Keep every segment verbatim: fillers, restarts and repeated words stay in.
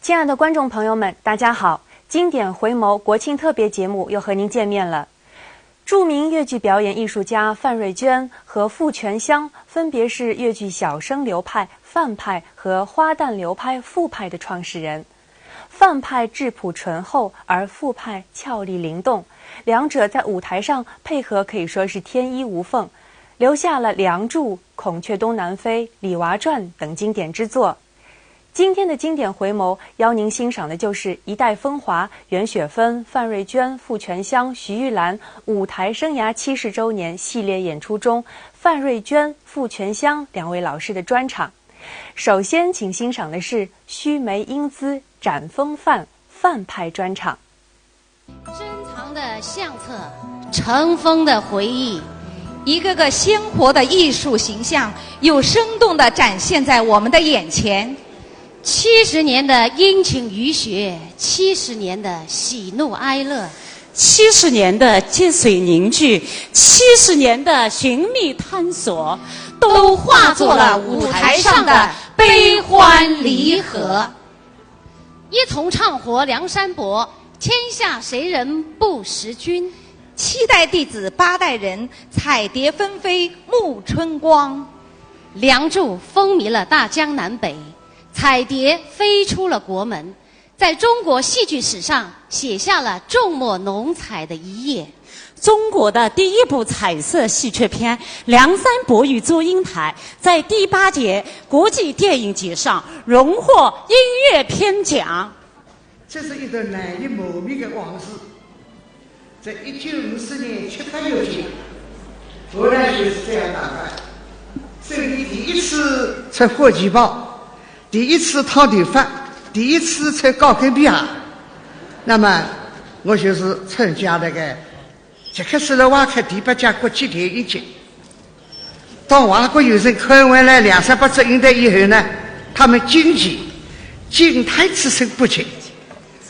亲爱的观众朋友们，大家好！经典回眸国庆特别节目又和您见面了。著名越剧表演艺术家范瑞娟和傅泉香分别是越剧小生流派范派和花旦流派傅派的创始人。范派质朴醇厚，而傅派俏丽灵动，两者在舞台上配合可以说是天衣无缝，留下了《梁祝》《孔雀东南飞》《李娃传》等经典之作。今天的经典回眸，邀您欣赏的就是一代风华，袁雪芬、范瑞娟、傅泉香、徐玉兰舞台生涯七十周年系列演出中，范瑞娟、傅泉香两位老师的专场。首先，请欣赏的是须眉英姿斩风范范派专场。 珍藏的相册，尘封的回忆，一个个鲜活的艺术形象，又生动地展现在我们的眼前。七十年的阴晴雨雪，七十年的喜怒哀乐，七十年的积水凝聚，七十年的寻觅探索，都化作了舞台上的悲欢离合。 一同唱活梁山伯，天下谁人不识君。七代弟子八代人，彩蝶纷飞沐春光。梁祝风靡了大江南北，彩蝶飞出了国门，在中国戏剧史上写下了众墨浓彩的一页。 中国的第一部彩色戏曲片《梁山伯与祝英台》在第八届国际电影节上荣获音乐片奖。这是一段难以磨灭的往事。在一九五四年七八月间，我呢就是这样打扮，身体第一次穿火旗袍，第一次烫头发，第一次穿高跟皮鞋。那么我就是参加那个 捷克斯洛伐克第八届国际电影节。当外国友人看完了《梁山伯祝英台》以后呢，他们惊奇，惊叹之声不绝。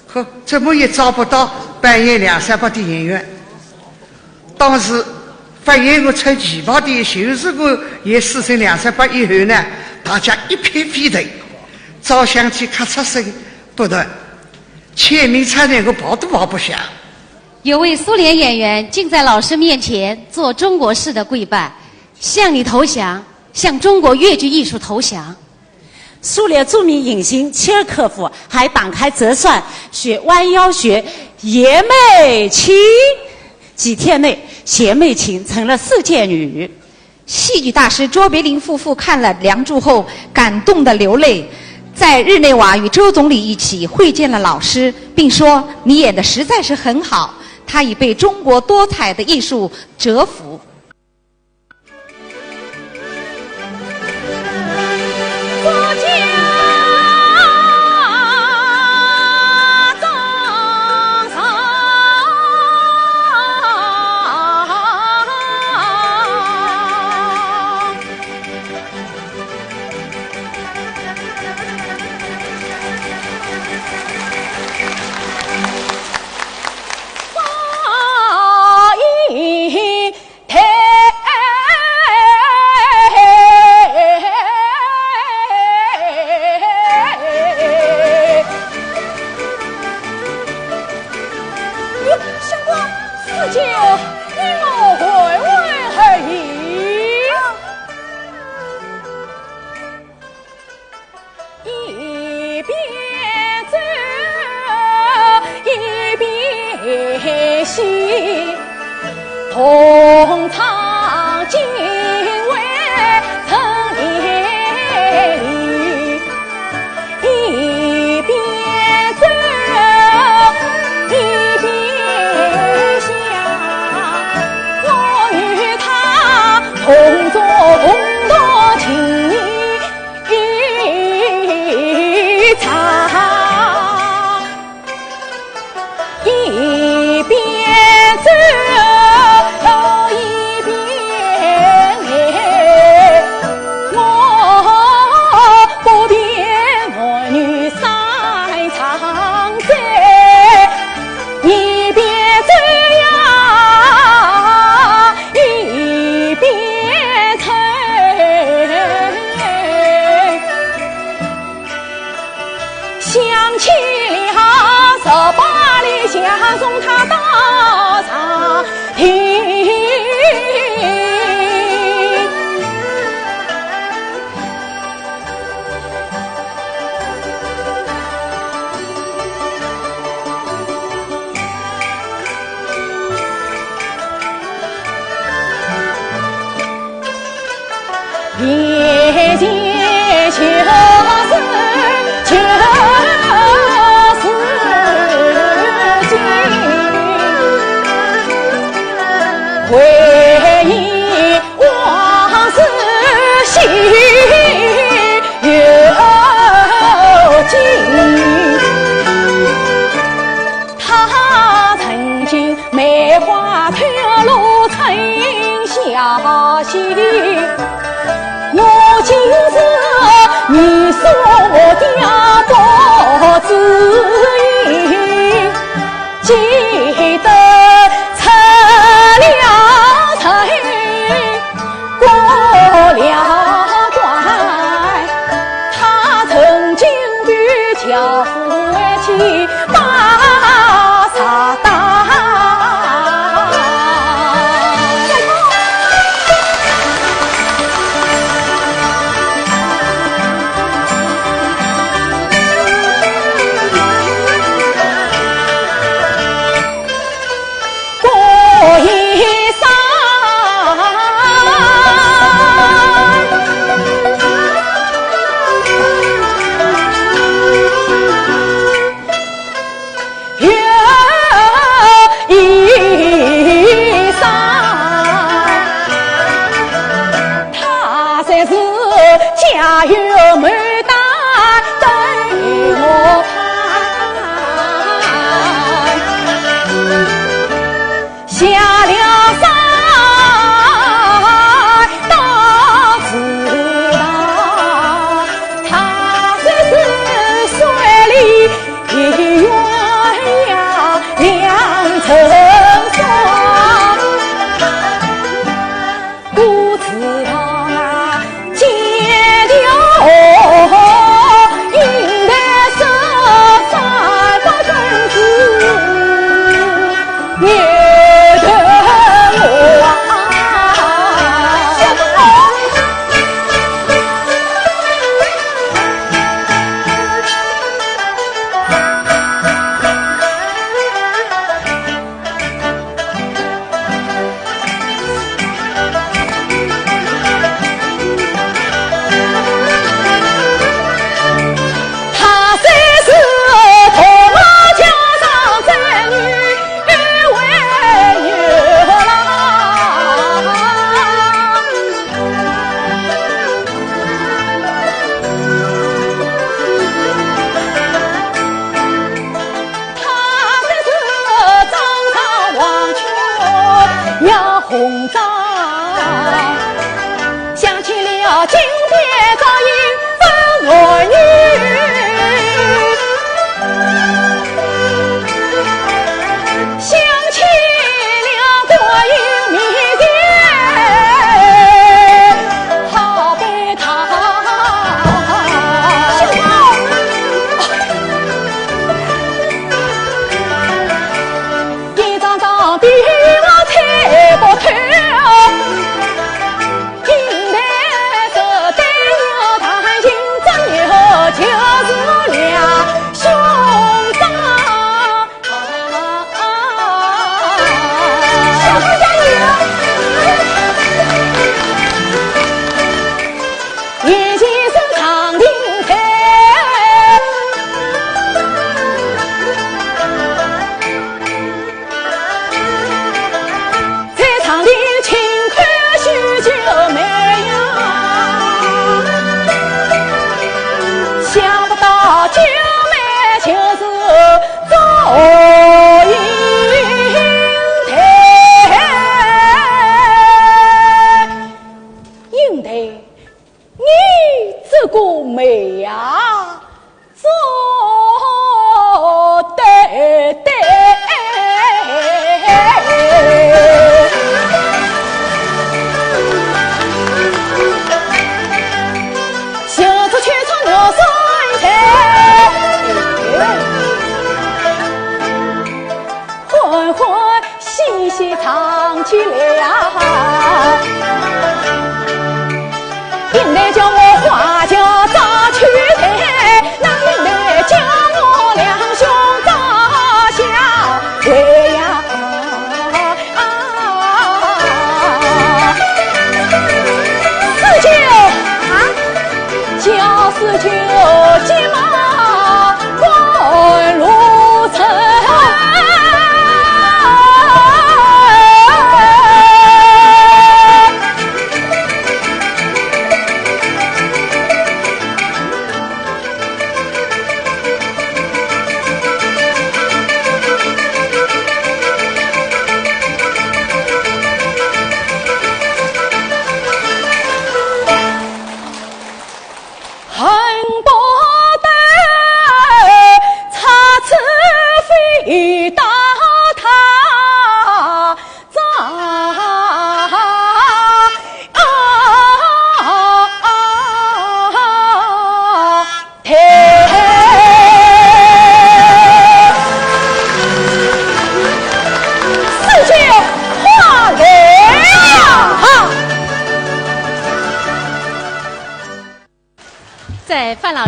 可怎么也找不到扮演梁山伯的演员。当时扮演我穿旗袍的，就是我也试成梁山伯以后呢，大家一片沸腾，照相机咔嚓声不断，签名差点我抱都抱不响。 有位苏联演员竟在老师面前做中国式的跪拜，向你投降，向中国越剧艺术投降。苏联著名影星契尔科夫还打开折扇，学弯腰学爷妹情。几天内，邪魅琴成了世界女。 戏剧大师卓别林夫妇看了《梁祝》后，感动得流泪，在日内瓦与周总理一起会见了老师，并说：“你演得实在是很好。”他已被中国多彩的艺术折服。想起了十八里香，送他到茶亭。眼前就是，就是今，回忆往事心又惊。 他曾经梅花吐露春晓息，我今是你所的不知音，记得出了城， 过了关，他曾经与樵夫去把茶担。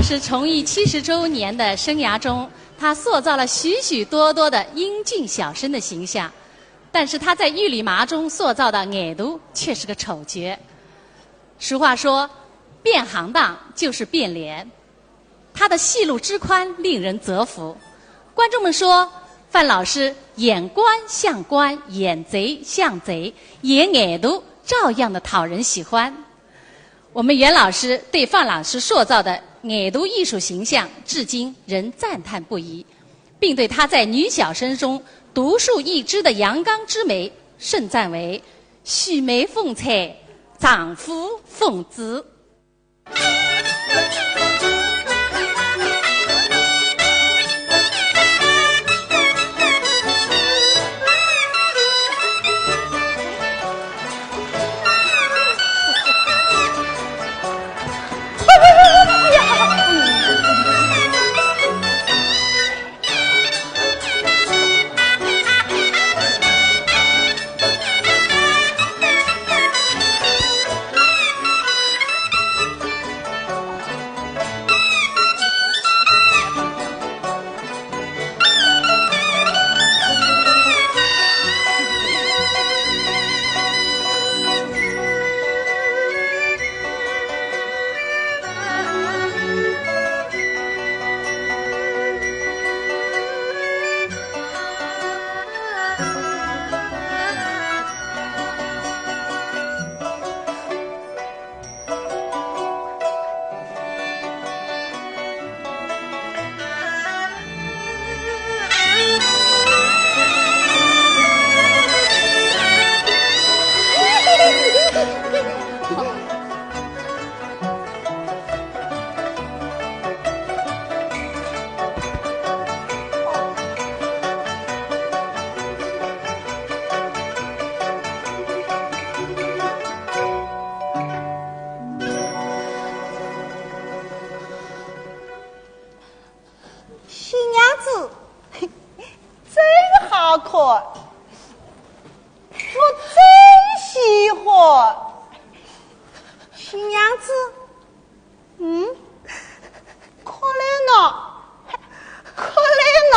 是从艺七十周年的生涯中，她塑造了许许多多的英俊小生的形象，但是她在《玉女麻》中塑造的矮奴却是个丑角。俗话说，变行当就是变脸。她的戏路之宽令人折服。观众们说，范老师演官像官，演贼像贼，演矮奴照样的讨人喜欢。我们袁老师对范老师塑造的矮奴艺术形象，至今仍赞叹不已，并对她在女小生中独树一帜的阳刚之美盛赞为“须眉凤钗，丈夫凤姿”。新娘子，真好看，我真喜欢。新娘子，嗯，看来呢，看来呢，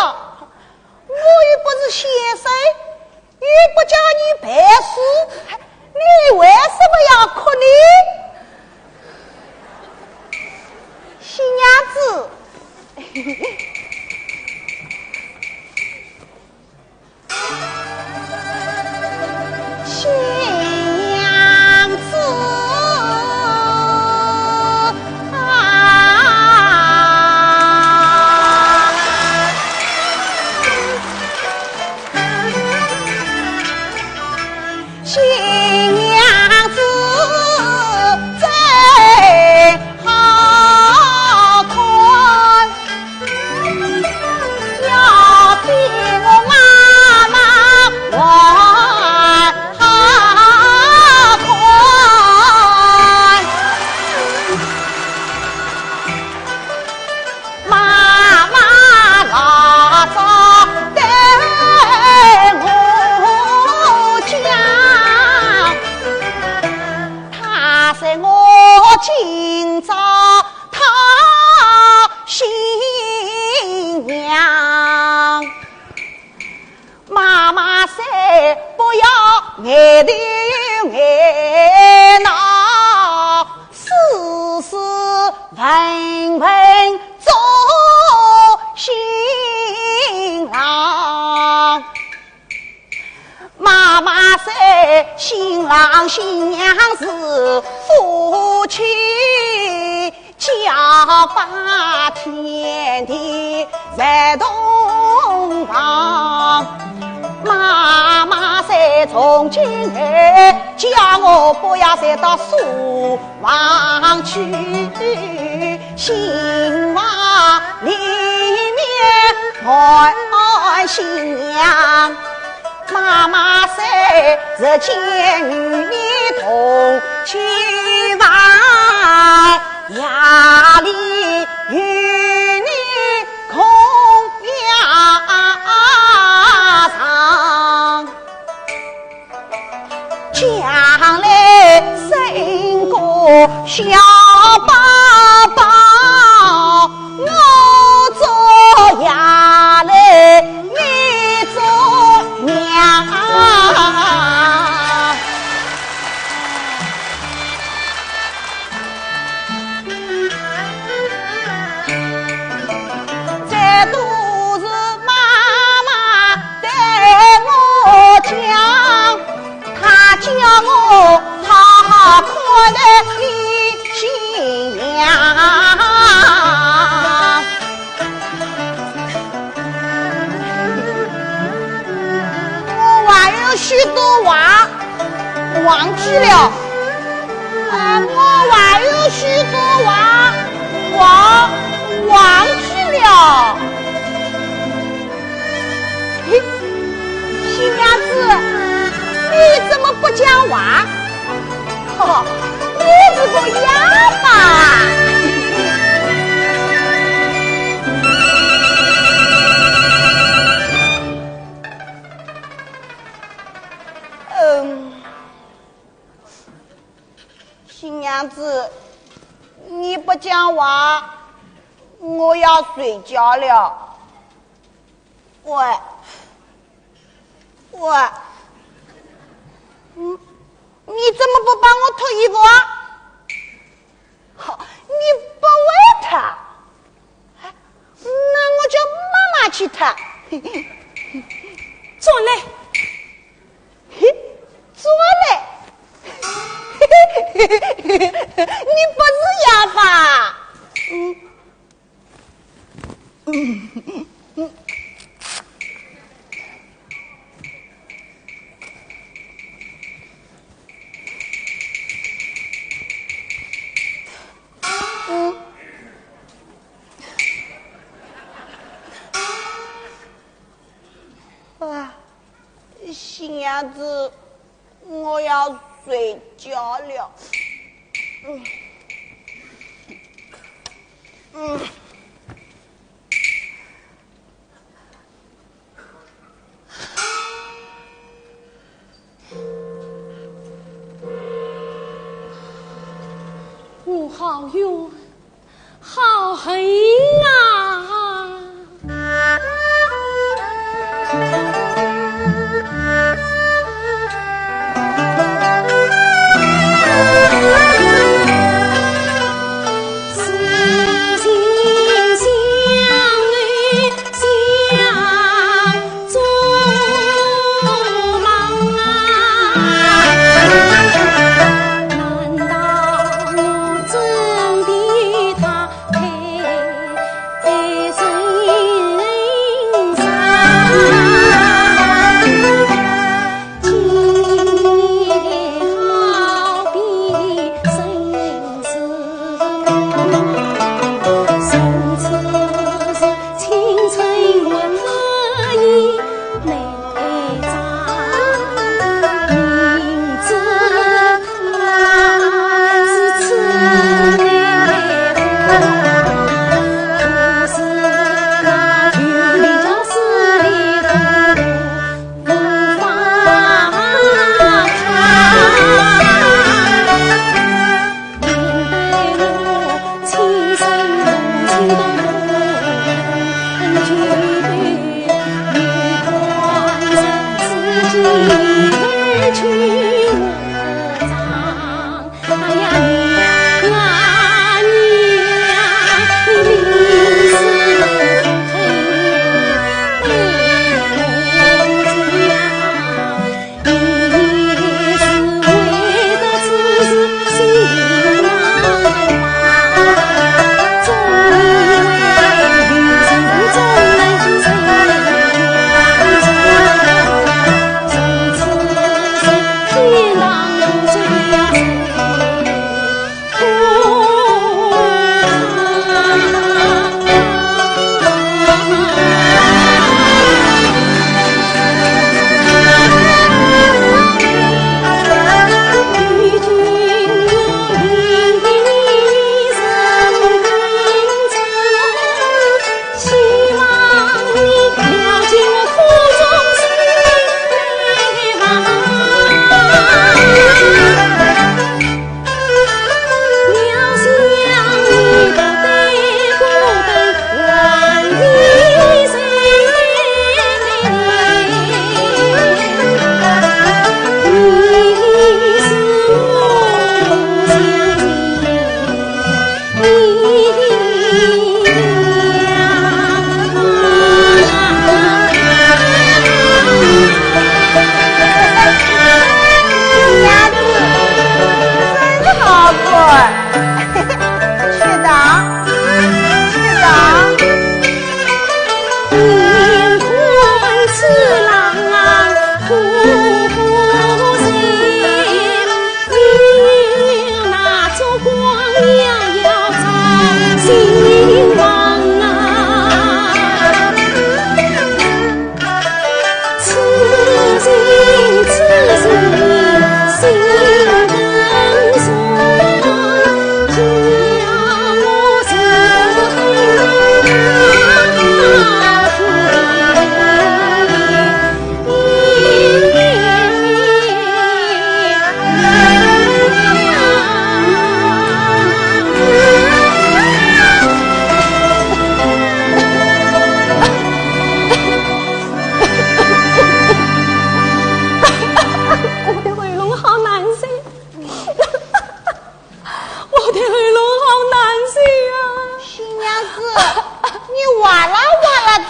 我又不是先生， 又不叫你背书，你为什么要哭呢？新娘子，新娘子啊！ 新娘子真好看，要比我妈妈还好看。 妈妈老早对我讲，她说我今朝讨新娘。 妈妈说不要爱头爱脑，斯斯文文做新郎。妈妈说新郎新娘是夫妻， 叫把天地在洞房。妈妈说从今后，叫我不要再到书房去，新房里面看新娘。 妈妈说，日间与你同去玩，夜里与你共眠床。将来生个小宝宝，新娘，我还有许多话忘记了。啊，我还有许多话，我忘记了。 嘿，新娘子，你怎么不讲话？哦，你是个哑巴。嗯，新娘子，你不讲话，我要睡觉了。 喂，喂，嗯，你怎么不帮我脱衣服啊？好，你不会脱，哎，那我叫妈妈去脱。转来。嘿，转来。你不是哑巴。嗯。 啊，新娘子，我要睡觉了。嗯，嗯。 我好冤，好恨啊！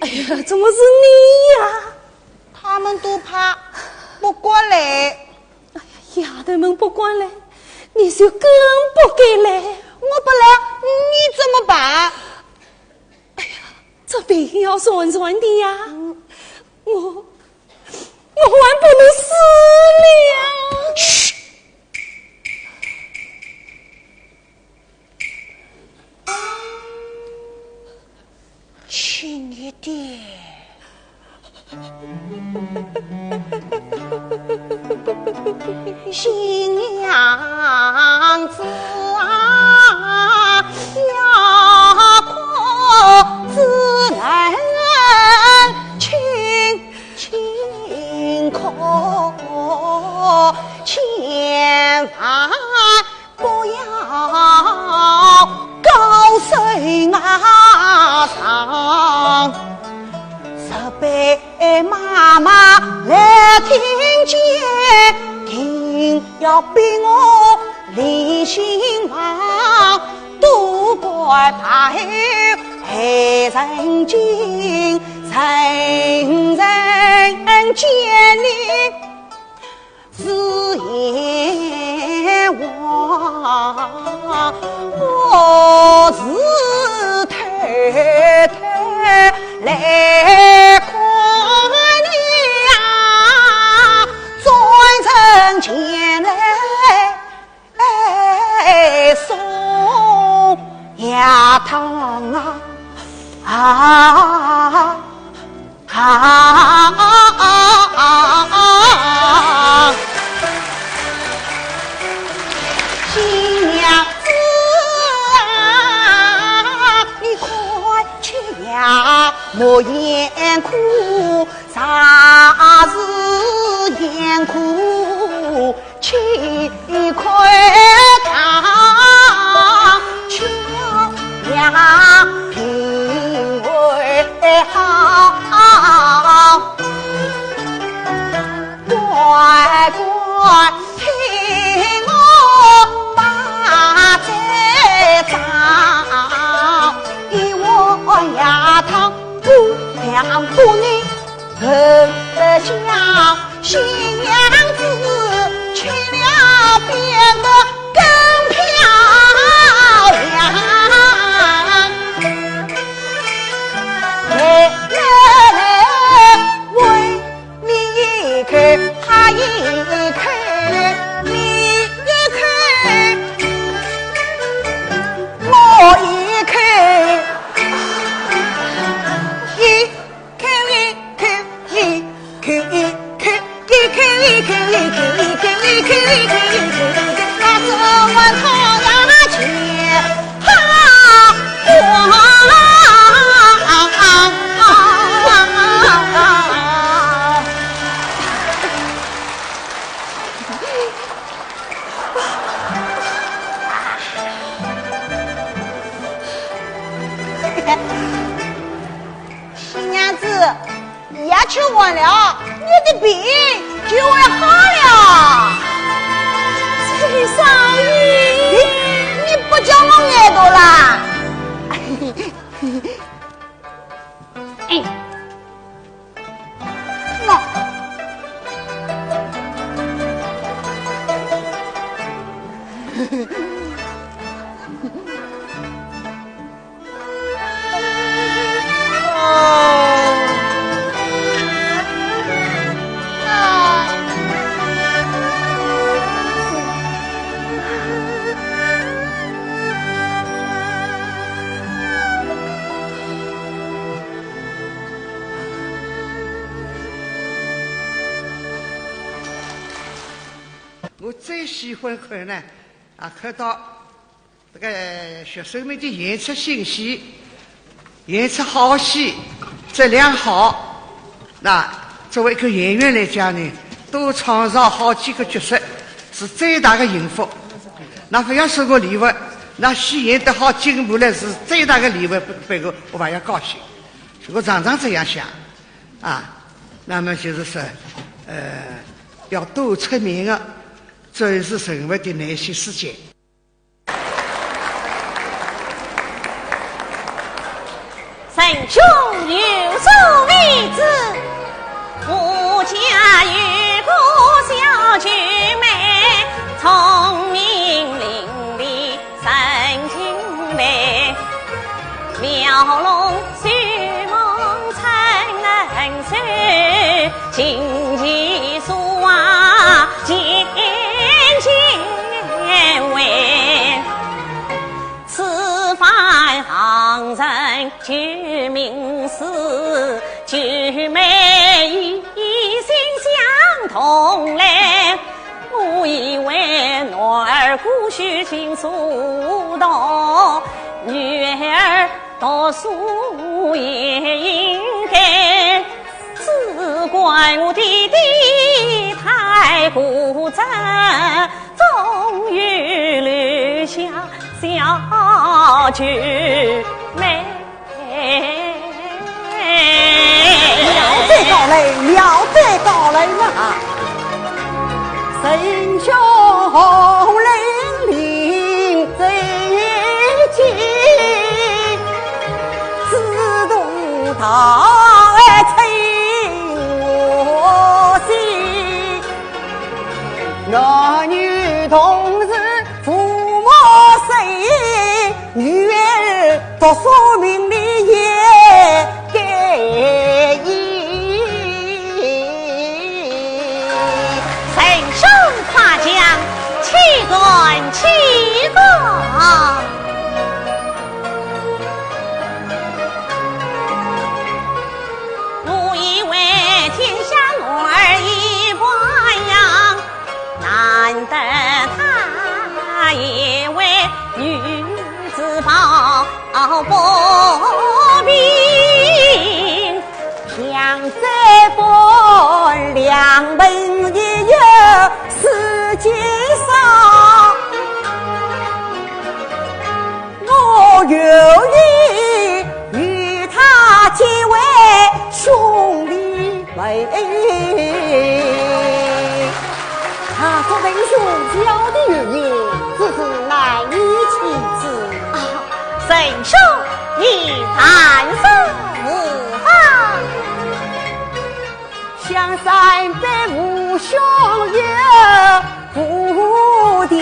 哎呀，怎么是你呀？他们都怕不过来。哎呀，丫头们不过来，你就更不该来。我不来，你怎么办？哎呀，这病要传传的呀。嗯。我，我还不能死了。嘘。 轻一点。新娘子啊，要哭只能轻轻哭，千万 不要高声啊唱，若被妈妈来听见，定要逼我离新房，都怪白头害人精，人人见你 是阎王，我是偷偷来看你啊，转身前来送药汤啊，啊。 啊，新娘子啊，你快吃药莫嫌苦，啥是嫌苦？ 吃一块糖，叫呀脾胃好，乖乖听我把这招，一碗药汤补两补你。 人的家，新娘子去了变得更漂亮。来来来，喂你一口，他一口，你一口，我一口，一 新娘子，药吃完了，你的病就会好了。崔少爷，你，你不叫我挨着啦？哎，喏。 我最喜欢看呢，啊，看到 这个学生们的演出新戏，演出好戏，质量好，那作为一个演员来讲呢，多创造好几个角色是最大的幸福。那不要说个礼物，那戏演得好进步了是最大的礼物，不，不过我还要高兴。所以我常常这样想，啊，那么就是说，呃，要多出名啊，这是生活的内心世界。 仁兄有琴棋书画，件件会。此番行人救命使，救命一心相同来。我以为男儿孤举琴书道，女儿 读书也应该，只怪我爹爹太固执，终于留下小九妹。妙哉高人，妙哉高人啊！ 神秀红绫领最紧，紫铜桃儿衬我心。男女同是父母心，女儿读书明理也该依。 神秀夸奖，岂敢岂敢。我以为天下男儿已发扬，难得她也为女子抱不平。 像这般良朋也有世间少，我愿意与他结为兄弟妹。 啊，祝文兄小弟有言，只是难以启齿。啊，文兄，你谈何无妨。香山白无兄也无弟，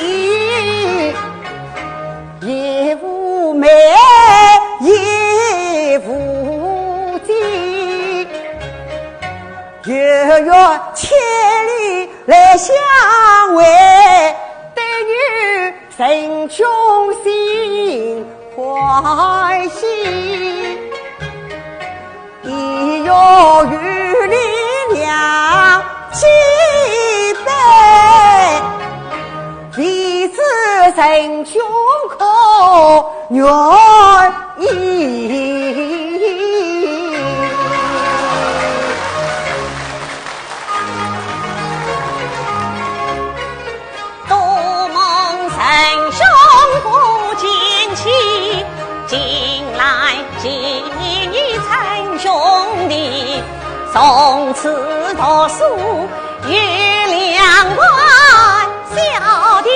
也无妹，也无姐。 有缘千里来相会，对你心中心欢喜。一月与你两相陪， 未知心中可愿意。多蒙仁兄不见弃，近来既已成兄弟，从此读书 有两关，小弟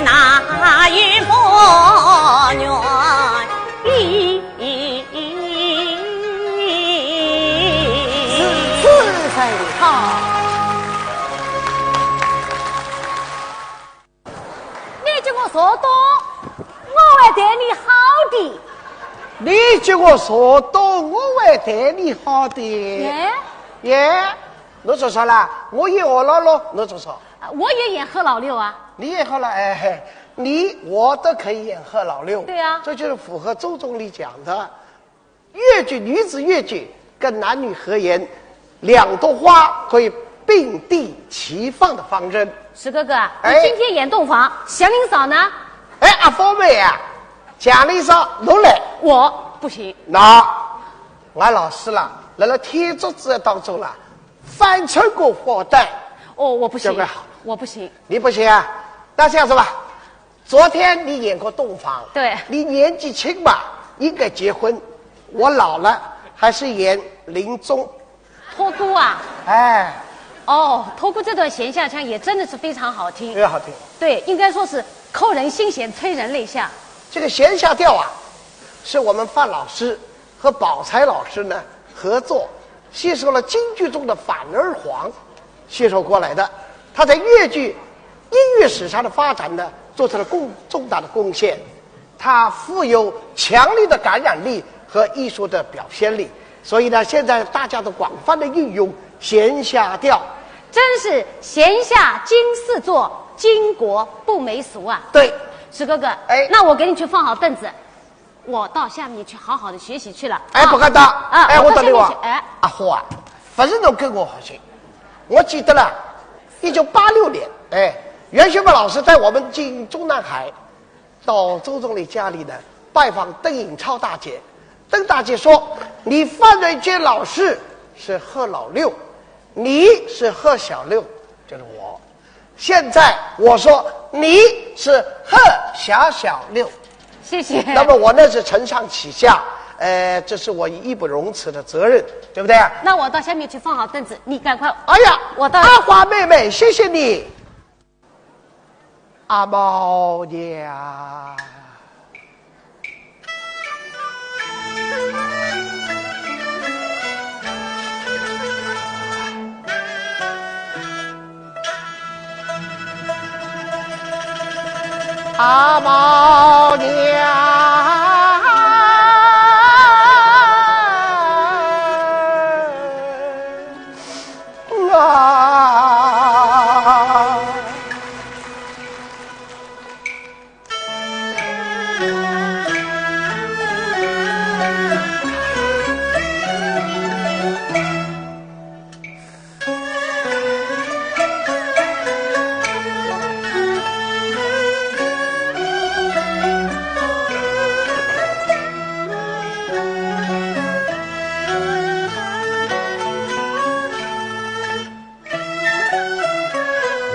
哪有不愿意？如此甚好。你给我坐倒，我会对你好的。你给我坐倒，我会对你好的。耶？耶？ 侬说啥啦？我演何老六，侬说啥？啊，我也演何老六啊。你演何老，哎，你我都可以演何老六。对啊。这就是符合周总理讲的，越剧，女子越剧跟男女合演，两朵花可以并蒂齐放的方针。石哥哥啊，哎。你今天演洞房，祥林嫂呢？哎，阿芳妹啊，祥林嫂侬来。我不行。那，俺老师啦，辣辣天作之合当中啦， 翻出个花旦。哦，我不行，小怪好。我不行。你不行啊？那这样子吧，昨天你演过洞房，对。你年纪轻嘛，应该结婚。我老了，还是演林冲。托孤啊？哎。哦，托孤这段弦下腔也真的是非常好听。非常好听。对，应该说是扣人心弦，催人泪下。这个弦下调啊，是我们范老师 和宝钗老师呢合作，吸收了京剧中的反而黄，吸收过来的。他在越剧音乐史上的发展呢，做出了贡，重大的贡献。他富有强烈的感染力和艺术的表现力。所以呢，现在大家都广泛地运用闲暇调。真是闲暇今似作，巾帼不离俗啊。对。石哥哥，哎。那我给你去放好凳子，我到下面去好好地学习去了。哎，啊。不敢当。啊，哎，我到下面去，我等你啊。哎。阿花啊，勿是侬跟我学习。我记得了，一九八六年，哎，袁学宝老师带我们进中南海，到周总理家里呢，拜访邓颖超大姐。 邓大姐说，你范瑞娟老师是贺老六，你是贺小六，就是我。现在我说你是贺小小六。谢谢。那么我那是承上启下，呃，这是我义不容辞的责任，对不对？那我到下面去放好凳子，你赶快。哎呀，我到。阿花妹妹，谢谢你。 阿毛娘。阿毛娘。 啊。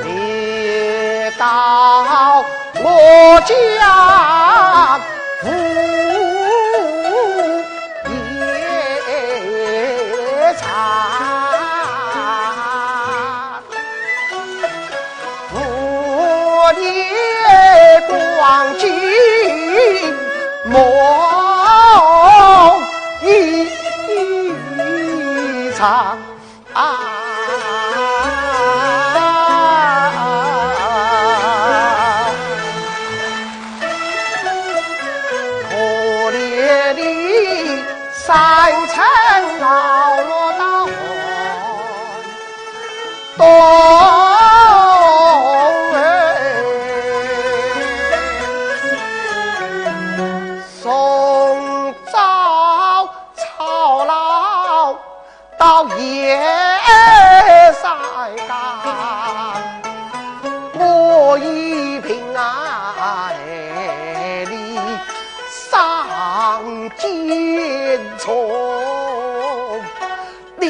你到我家无夜长，无夜光景梦一场。 啊，可怜的三餐劳碌大碗，冬哎，送早操劳 到夜三更，我已病啊，里上肩重。你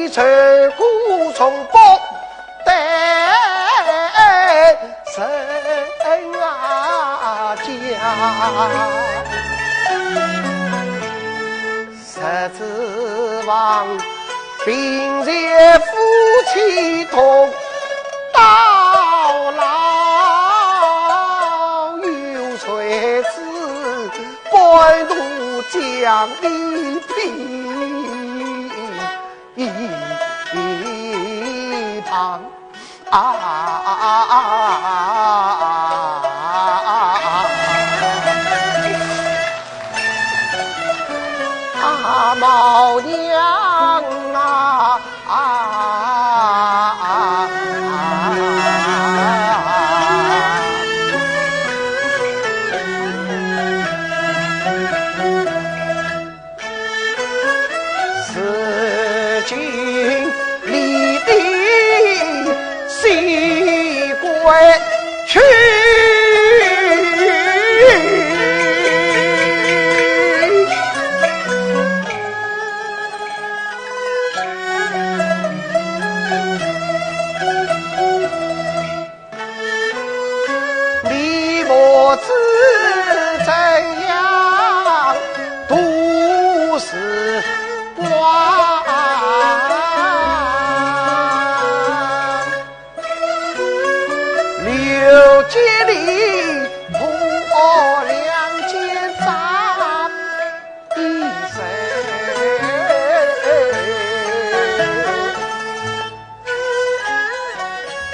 这个从不得人啊家。 实指望平日夫妻同到老，有谁知半途将你撇旁。 啊，啊，毛娘啊，啊，如今你的西归去。你不知怎样度时光，流尽你破两千丈的泪。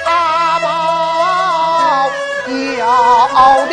阿毛要你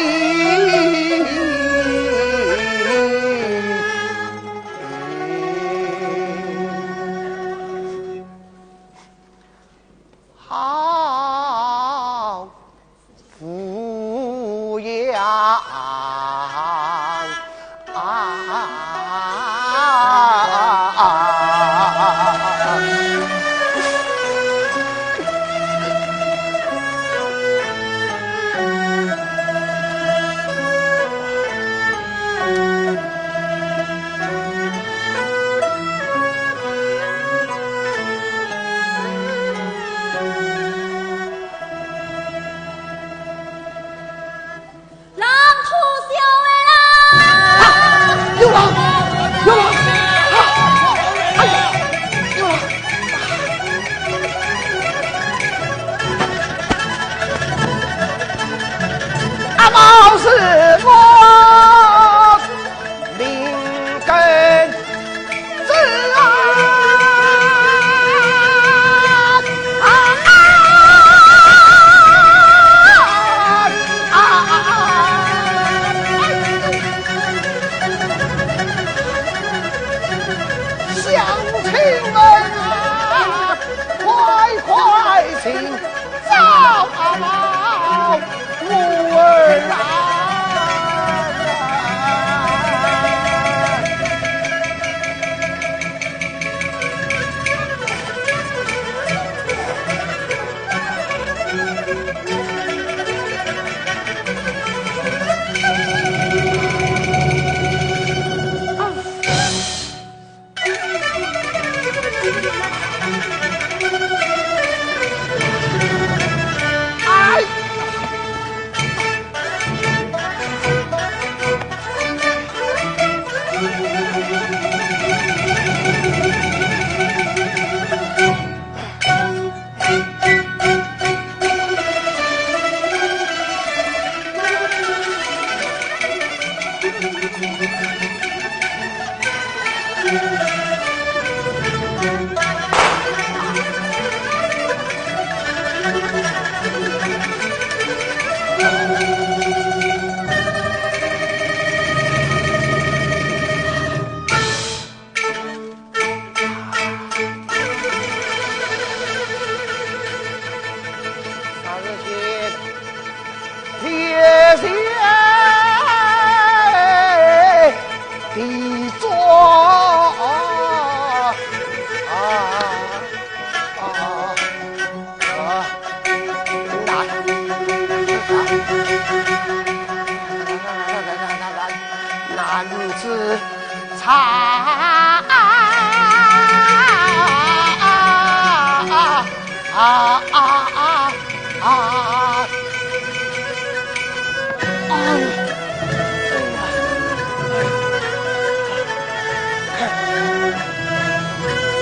请问啊，快快请找阿宝我儿啊！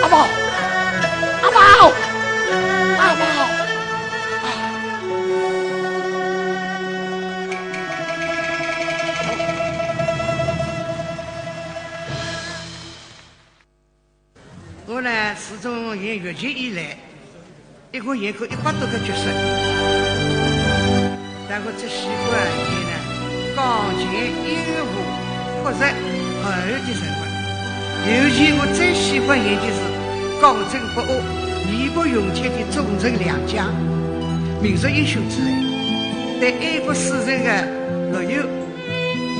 阿宝，阿宝，阿宝！我呢，自从演越剧以来，一共演过一百多个角色。但我最喜欢演呢，讲情、演武、复仇、后的人物。尤其我最喜欢演的是刚正不阿、义薄云天的忠臣良将，民族英雄之类，对爱国使人的乐游，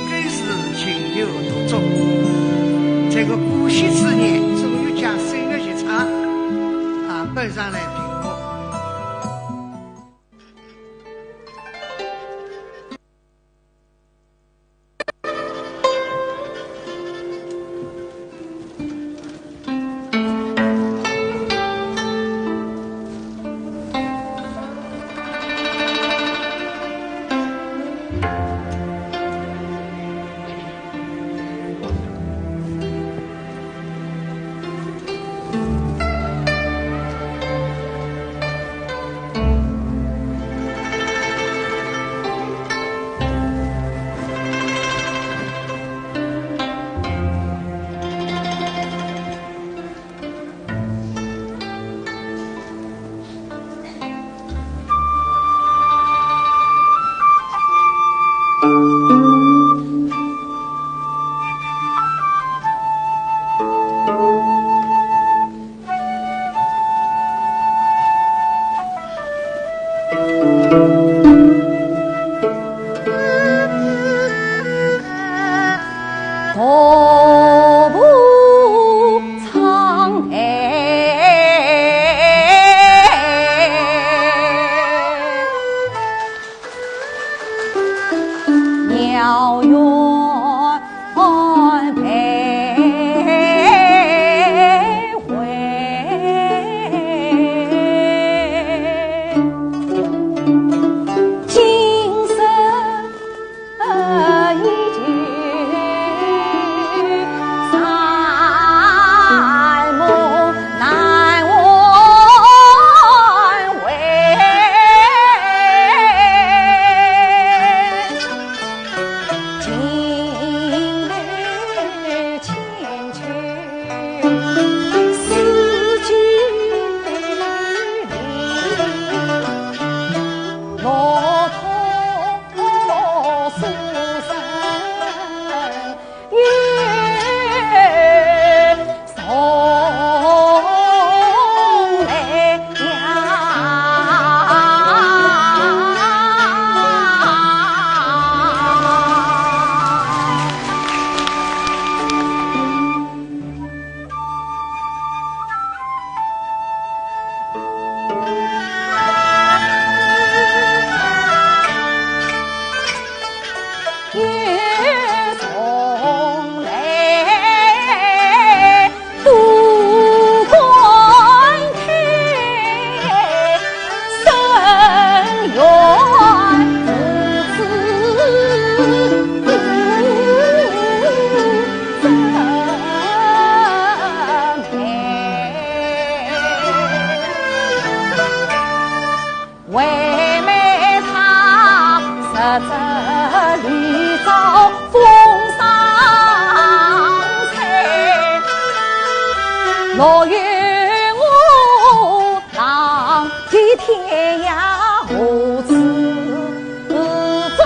更是情有独钟。在我古稀之年，终于将《水月奇唱》啊搬上来屏幕。老有我浪迹天涯，何处转？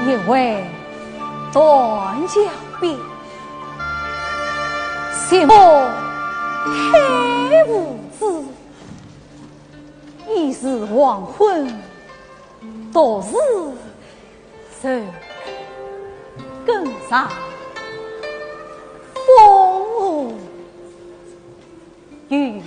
一回断桥边，寂寞海无知。已是黄昏，独自愁更长，风无雨。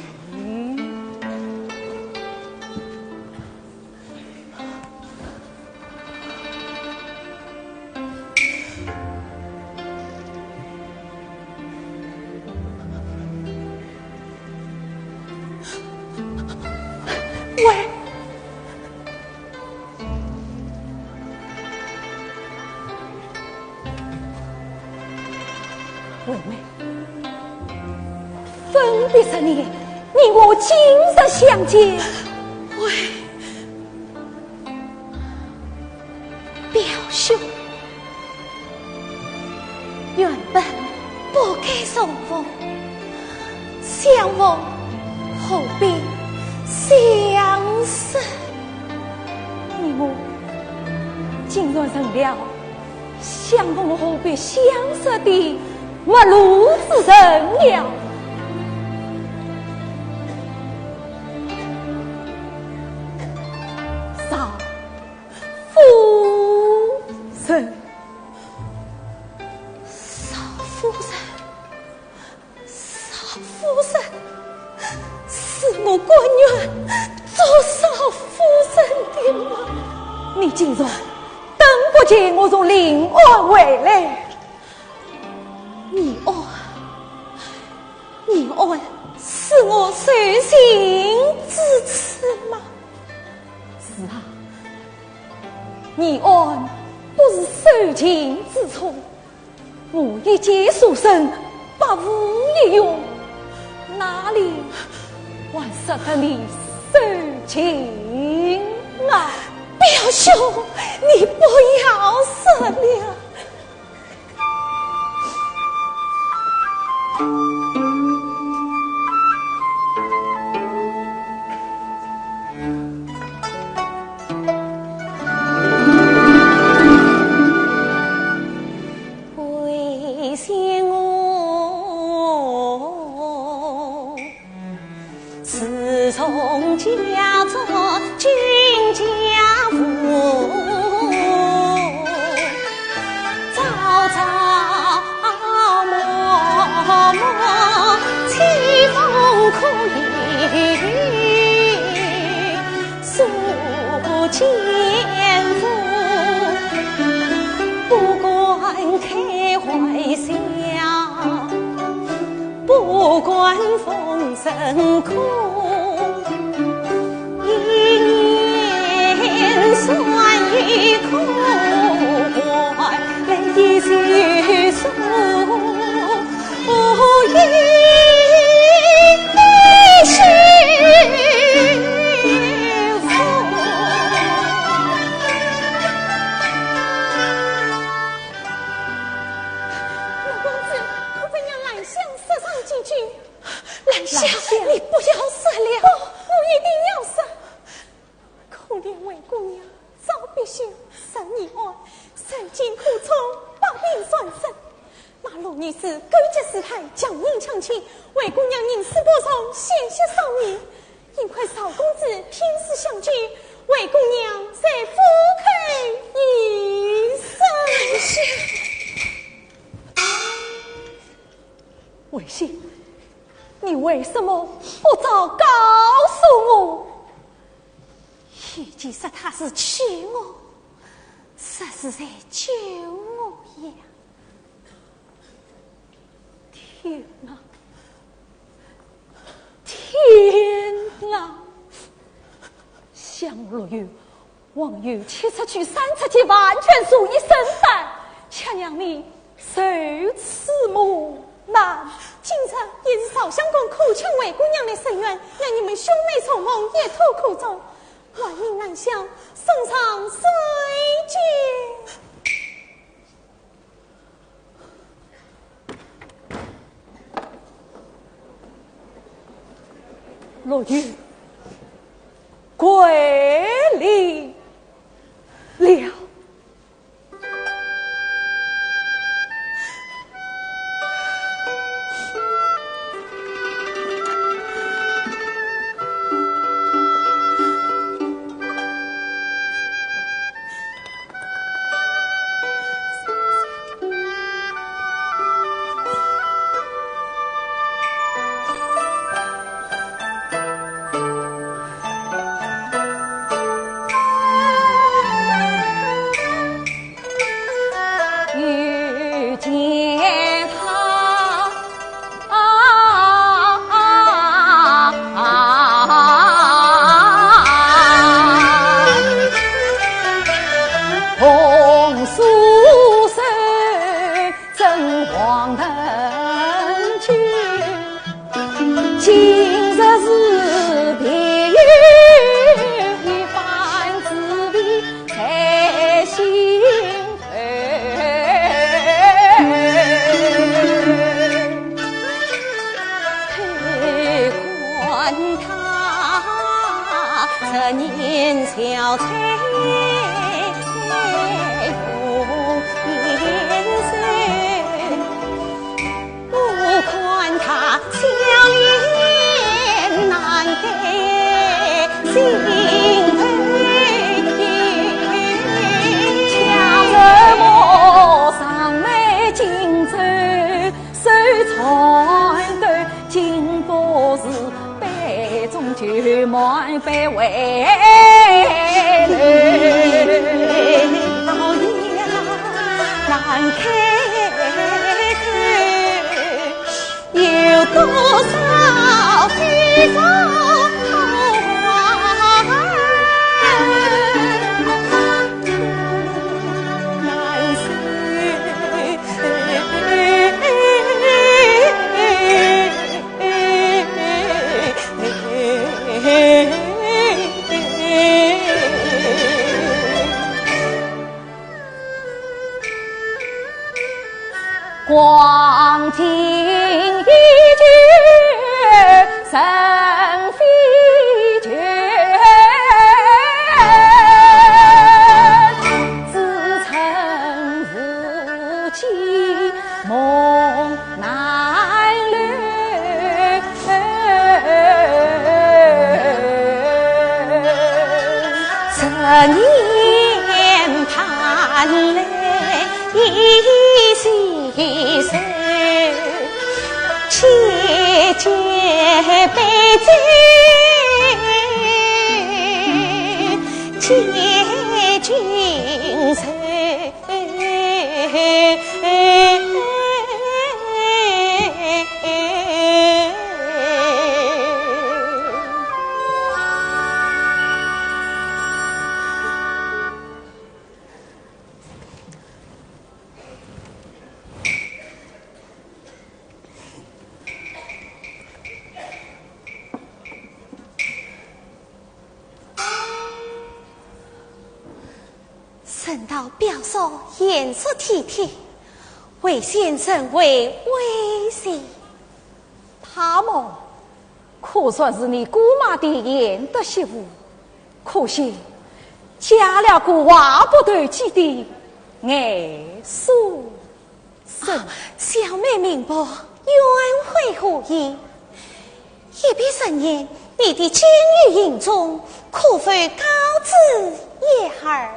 喂，惠妹，分别十年，你我今日相见。喂，表兄，原本不该重逢，相逢何必相识？你我竟然成了相逢何必相识的陌路之人了。少夫人。少夫人，少夫人，是我甘愿做少夫人的吗？你竟然等不及我从临安回来。你安，你安是我受尽之处吗？是啊，你安不是受尽之处。 我一介书生，百无一用，哪里还值得你受尽啊？表兄，你不要说了。 为先我自从嫁作金家妇，朝朝暮暮凄风苦雨诉 肩负，不管开怀笑，不管逢人哭，一年算一个，泪一时诉。 陆公子，我怎样兰香说上几句？兰香，兰香。你不要说了。不，我一定要说。 可怜魏姑娘早必休，十年安，受尽苦楚，百病缠身。那陆女士勾结师太，强硬抢亲，魏姑娘宁死不从，险些丧命。幸亏赵公子天赐相救，魏姑娘才无愧一生。魏兴，你为什么不早告诉我？ 与其说他是欺我，说是在救我呀。天哪，天哪！想陆游，王游七出去，三出去，完全如一身胆，却让你 受此磨难。今日也是赵相公苦劝魏姑娘的深冤，让你们兄妹重逢，一吐苦衷。还命兰香送上水晶。陆游，跪礼了。光景依旧，人非旧，只恨无期梦难留。 十年盼来一线愁，千劫悲罪解君愁。 沈道表叔贤淑体贴，为先成为威信。她么，可算是你姑妈的贤德媳妇，可惜嫁了个话不投机的矮书生。啊，小妹明白，愿会何意？ 一别十年，你的金玉银钟，可否交之言儿？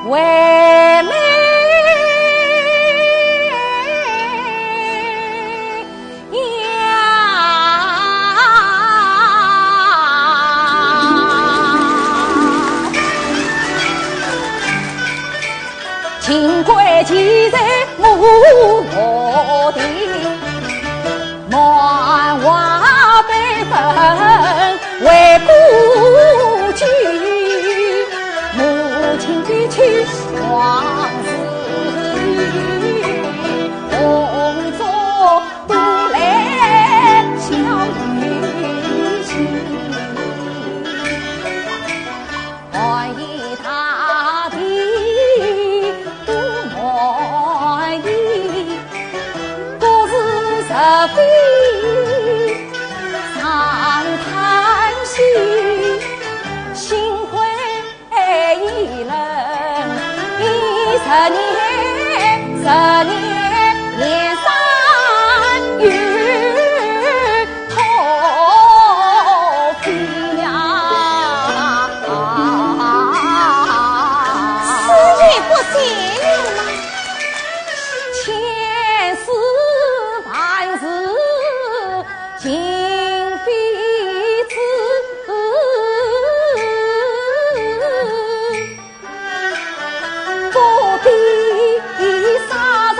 为妹呀，情归寄在 母的满怀悲愤为故去，母亲的去往事，红烛都来笑语轻。 寒夜大地都满意，各自是非常叹息，幸亏一人，一十年，十年年三月。 可悲呀！死也不行了吗？千事万事情非子，不比杀人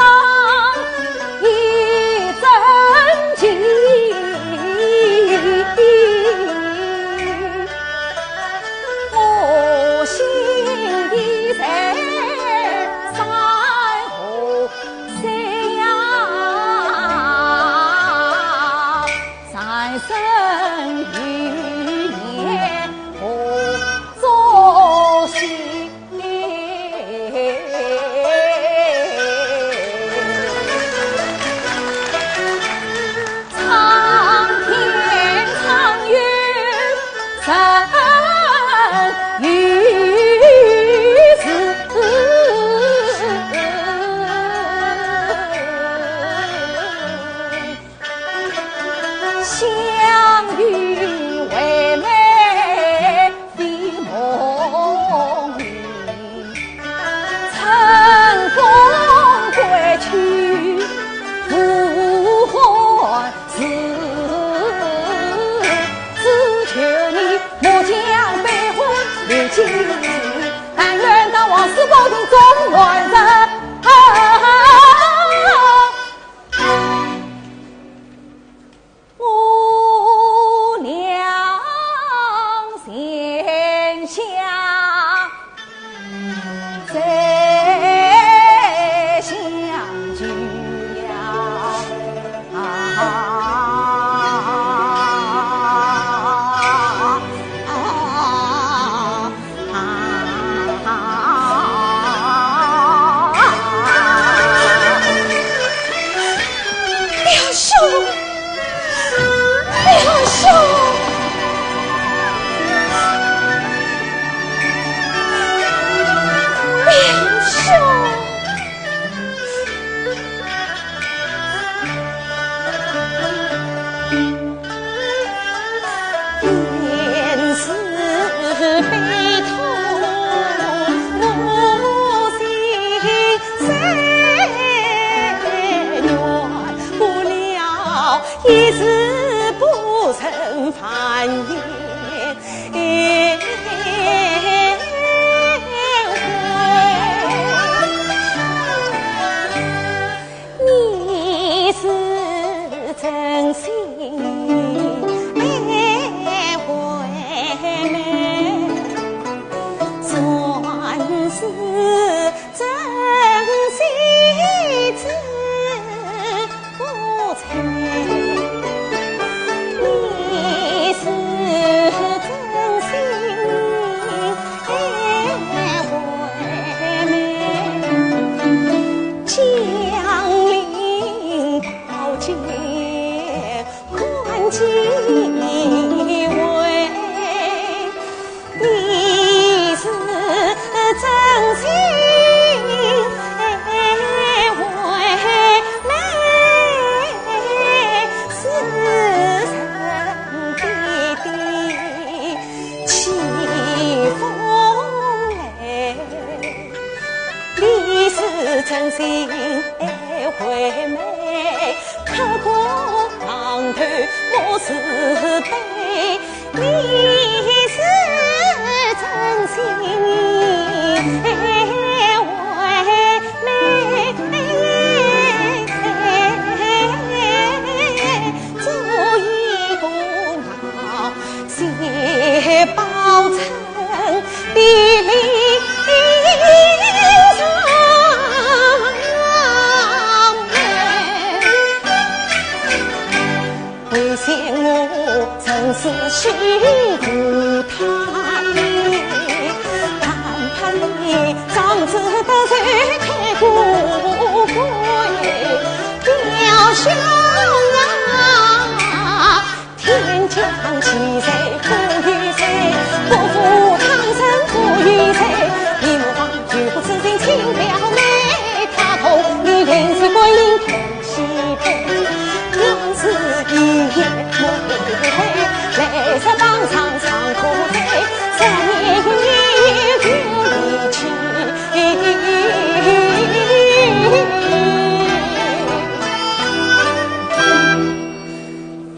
寒夜回。你是真心回梅，算是真心之 不在，你是真心回梅。江陵宝剑看几回， 你是真心回梅，是人的的起风雷。你是真心回梅，刻骨铭头莫自卑。 你是真心回梅，做一个熬血包成的林上梅。 为想我曾是西湖滩，但盼你长子得手太过贵。表兄啊，天降奇才可与谁？不负唐僧可与谁？一目望举不此情请表妹，她同你临水观音 西北，我是一言不回。来日方长长可追，三年一年就离去。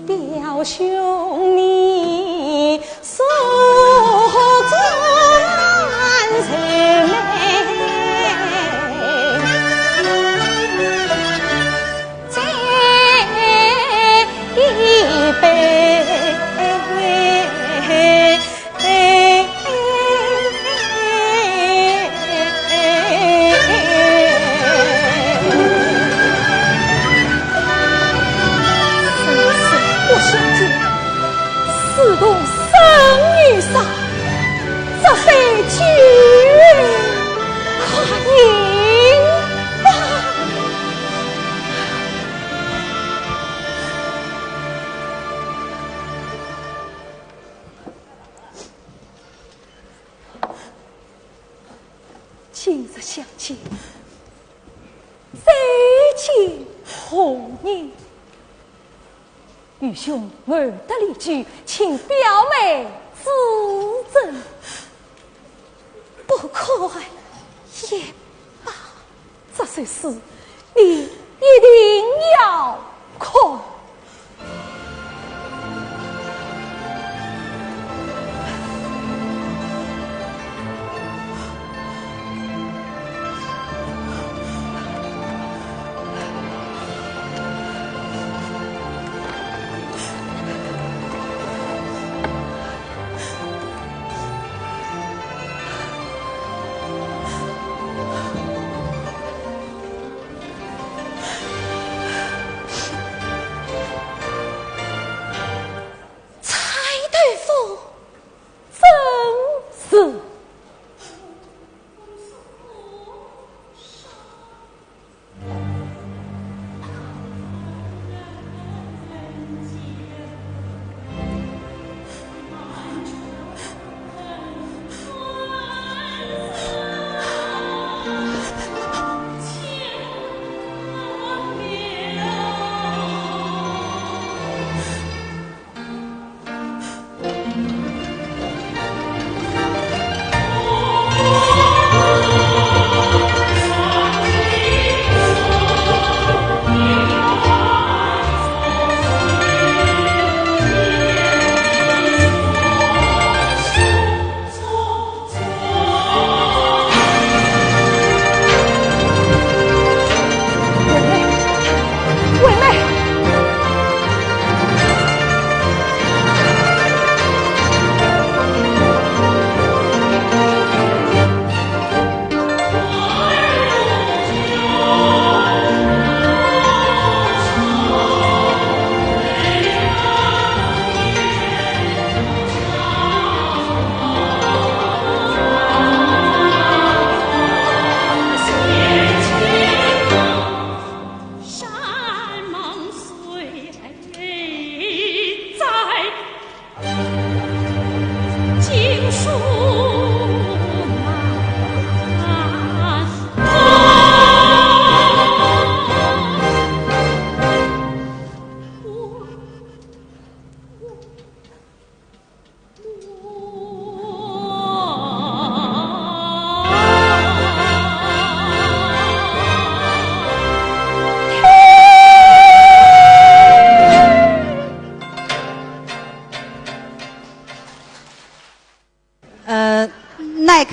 表兄你 苏州人美，这一杯。生死不相见， 死同生与杀，只非君快饮吧。今日相见，再见红颜。 愚兄晚得离去，请表妹指正。不看也罢，这首诗你一定要看。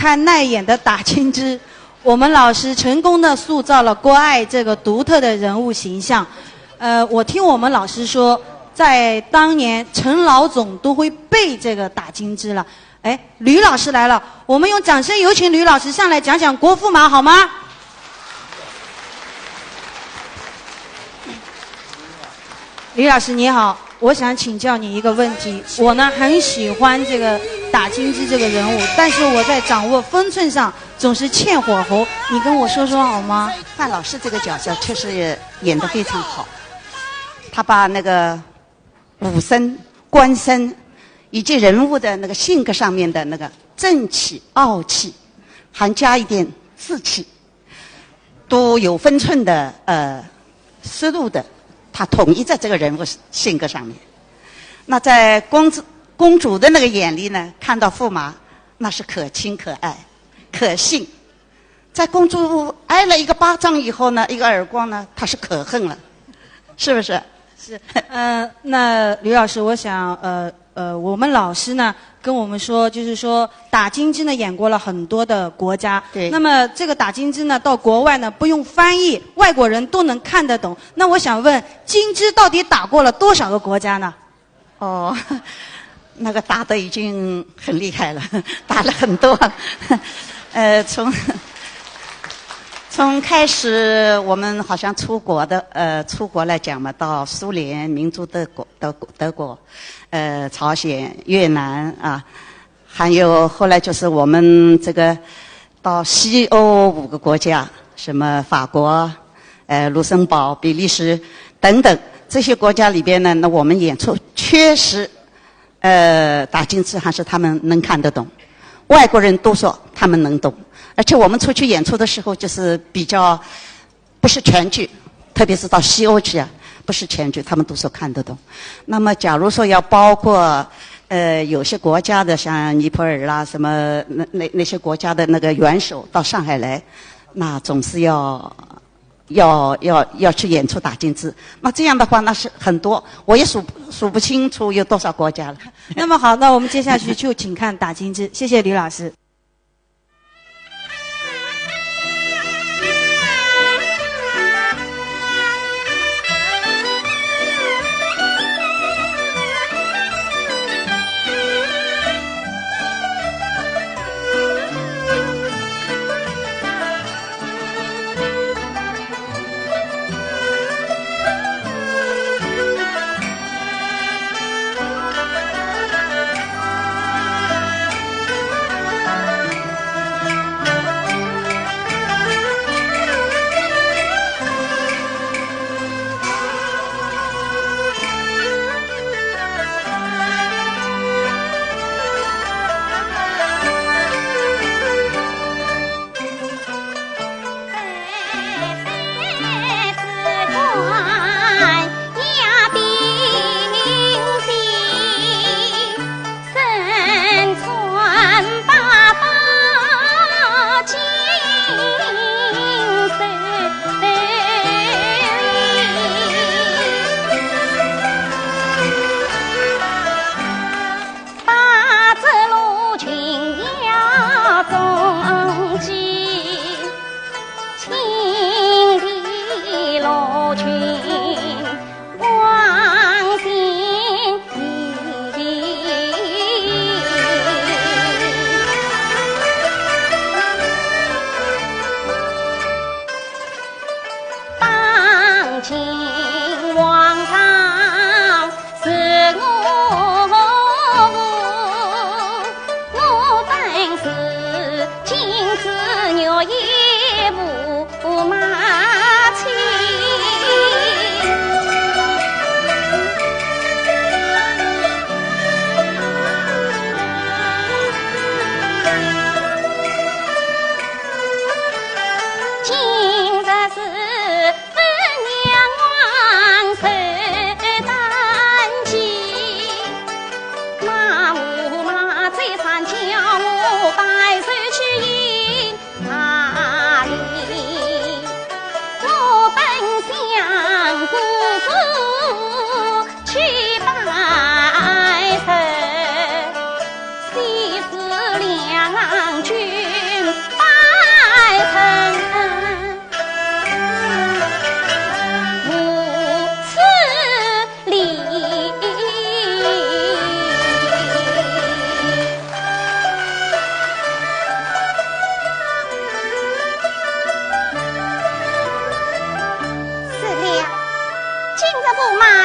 看耐演的打金枝，我们老师成功的塑造了郭艾这个独特的人物形象。呃，我听我们老师说，在当年陈老总都会背这个打金枝了。哎，吕老师来了，我们用掌声有请吕老师上来讲讲国驸马好吗？吕老师你好，我想请教你一个问题。我呢很喜欢这个打金枝这个人物，但是我在掌握分寸上总是欠火候，你跟我说说好吗？范老师这个角色确实也演得非常好，他把那个武生、官生以及人物的那个性格上面的那个正气、傲气，还加一点志气，都有分寸的呃思路的，他统一在这个人物性格上面。那在公子公主的那个眼里呢，看到驸马那是可亲可爱、可信。在公主挨了一个巴掌以后呢，一个耳光呢，他是可恨了，是不是？是，呃，那吕老师，我想，呃呃，我们老师呢跟我们说，就是说打金枝呢演过了很多的国家，对。那么这个打金枝呢到国外呢不用翻译，外国人都能看得懂。那我想问，金枝到底打过了多少个国家呢？哦，那个打的已经很厉害了，打了很多。呃，从从开始我们好像出国的，呃，出国来讲嘛，到苏联、民主德国、德国、德国，呃，朝鲜、越南啊，还有后来就是我们这个到西欧五个国家，什么法国、呃，卢森堡、比利时等等这些国家里边呢，那我们演出确实，呃，打金枝还是他们能看得懂，外国人都说他们能懂，而且我们出去演出的时候就是比较不是全剧，特别是到西欧去啊，不是全剧，他们都说看得懂。那么假如说要包括，呃，有些国家的，像尼泊尔啦，什么那那那些国家的那个元首到上海来，那总是要要要要去演出打金枝。那这样的话，那是很多，我也数数不清楚有多少国家了。那么好，那我们接下去就请看打金枝，谢谢吕老师。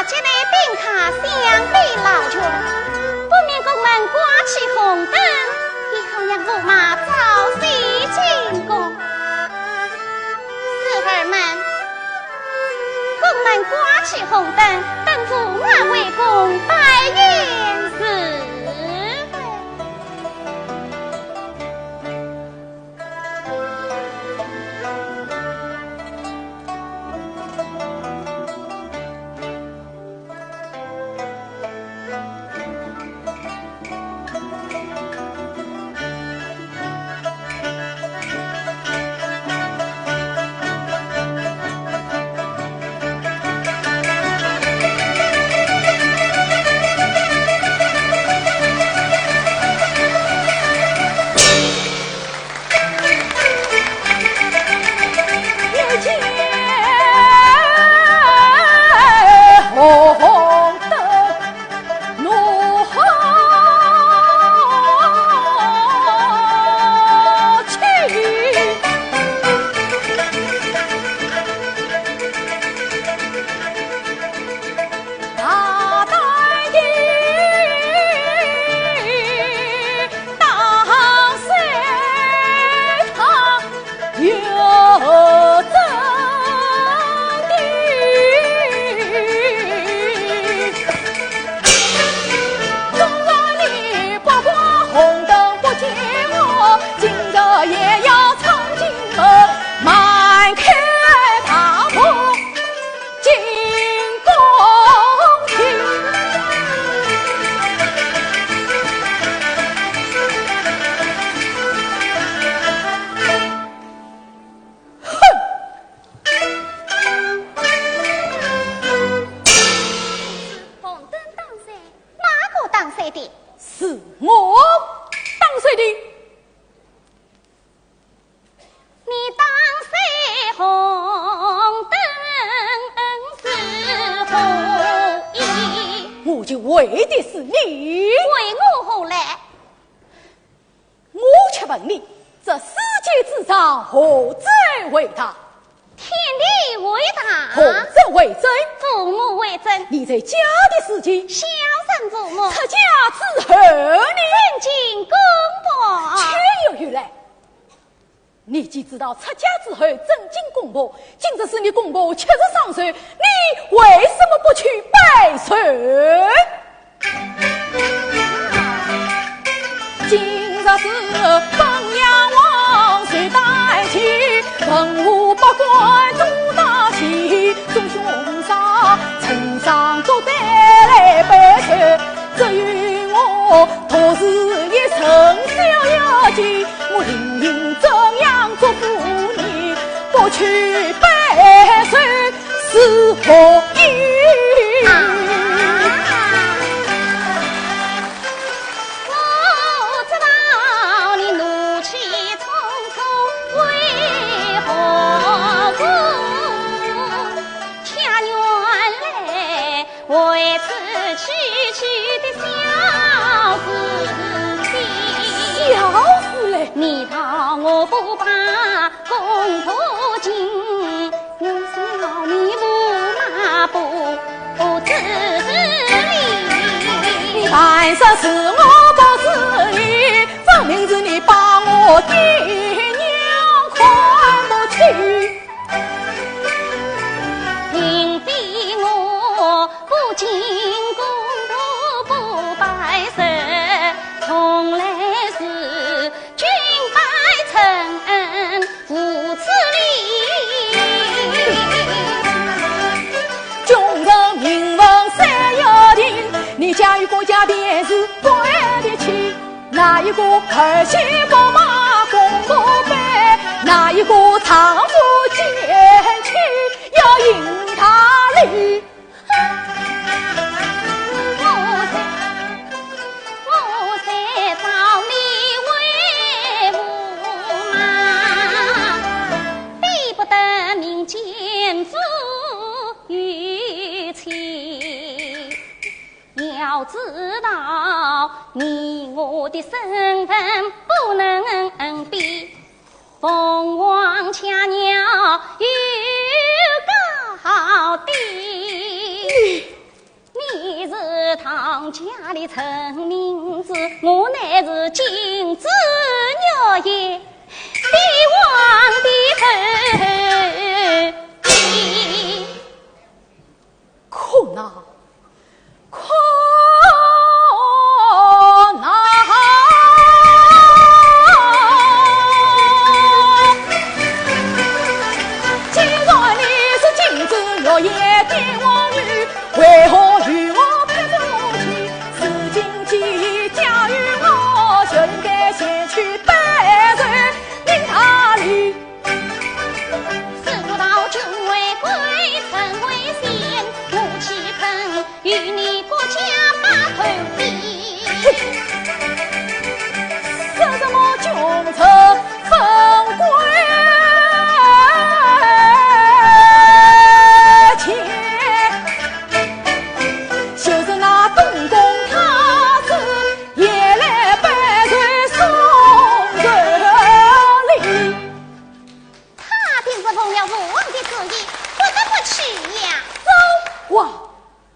这位宾客想必劳穷，不免宫门挂起红灯，也好让驸马早些进宫。侍儿们，宫门挂起红灯，等驸马回宫摆宴时。 红灯打碎，哪个打碎的？是我打碎的。你打碎红灯是何意？我就为的是你。为我何来？ 我且问你，这世界之上，何者为大？天地为大。何者为真？父母为真。你在家的时间，孝顺父母。出家之后呢？尊敬公婆。却又有来。你既知道出家之后尊敬公婆，今日是你公婆七十双寿，你为什么不去拜寿？ 今日是本阳王寿诞期，文武百官都到齐，众兄嫂成双作对来拜寿，只有我独自一人小要紧，我另另怎样祝福你，不去拜寿是何意？啊！ 我知道你怒气冲冲为何故，恰原来为此区区的小事情。小事嘞？你道我不把 公婆敬，我笑你驸马不知礼。你但说是我不知礼，分明是你把我爹娘看不起。并非我不敬公婆不拜寿，从来是 君拜承恩，无此理。君臣名分谁要定？你家与国家便是关的亲。哪一个儿媳不把公婆拜？哪一个丈夫见妻要行大礼？ 我才，我才招你为驸马，比不得民间富裕妻。要知道，你我的身份不能比 凤凰雀鸟有高低。哪里成名字？我乃是金枝玉叶，帝王的后裔。可恼，可恼！既然你是金枝玉叶帝王后裔， 为何与我配做夫妻？如今既嫁与我，就应该前去拜寿，明大礼。事不到君为贵，臣为贱，我岂肯与你国家把头低？说什么君臣分贵贱？ 就是那东宫太子也来拜寿送寿礼。他定是奉了父王的旨意，不得不去呀。走！哇，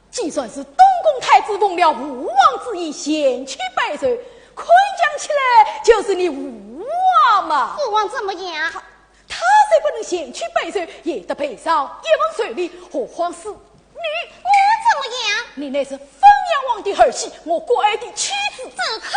既然是东宫太子奉了父王旨意前去拜寿，看讲起来就是你父王嘛。父王怎么样？ 他虽不能前去拜寿，也得陪上一份寿礼，何况是你？我怎么样？你乃是封阳王的儿媳，我国爱的妻子。住口！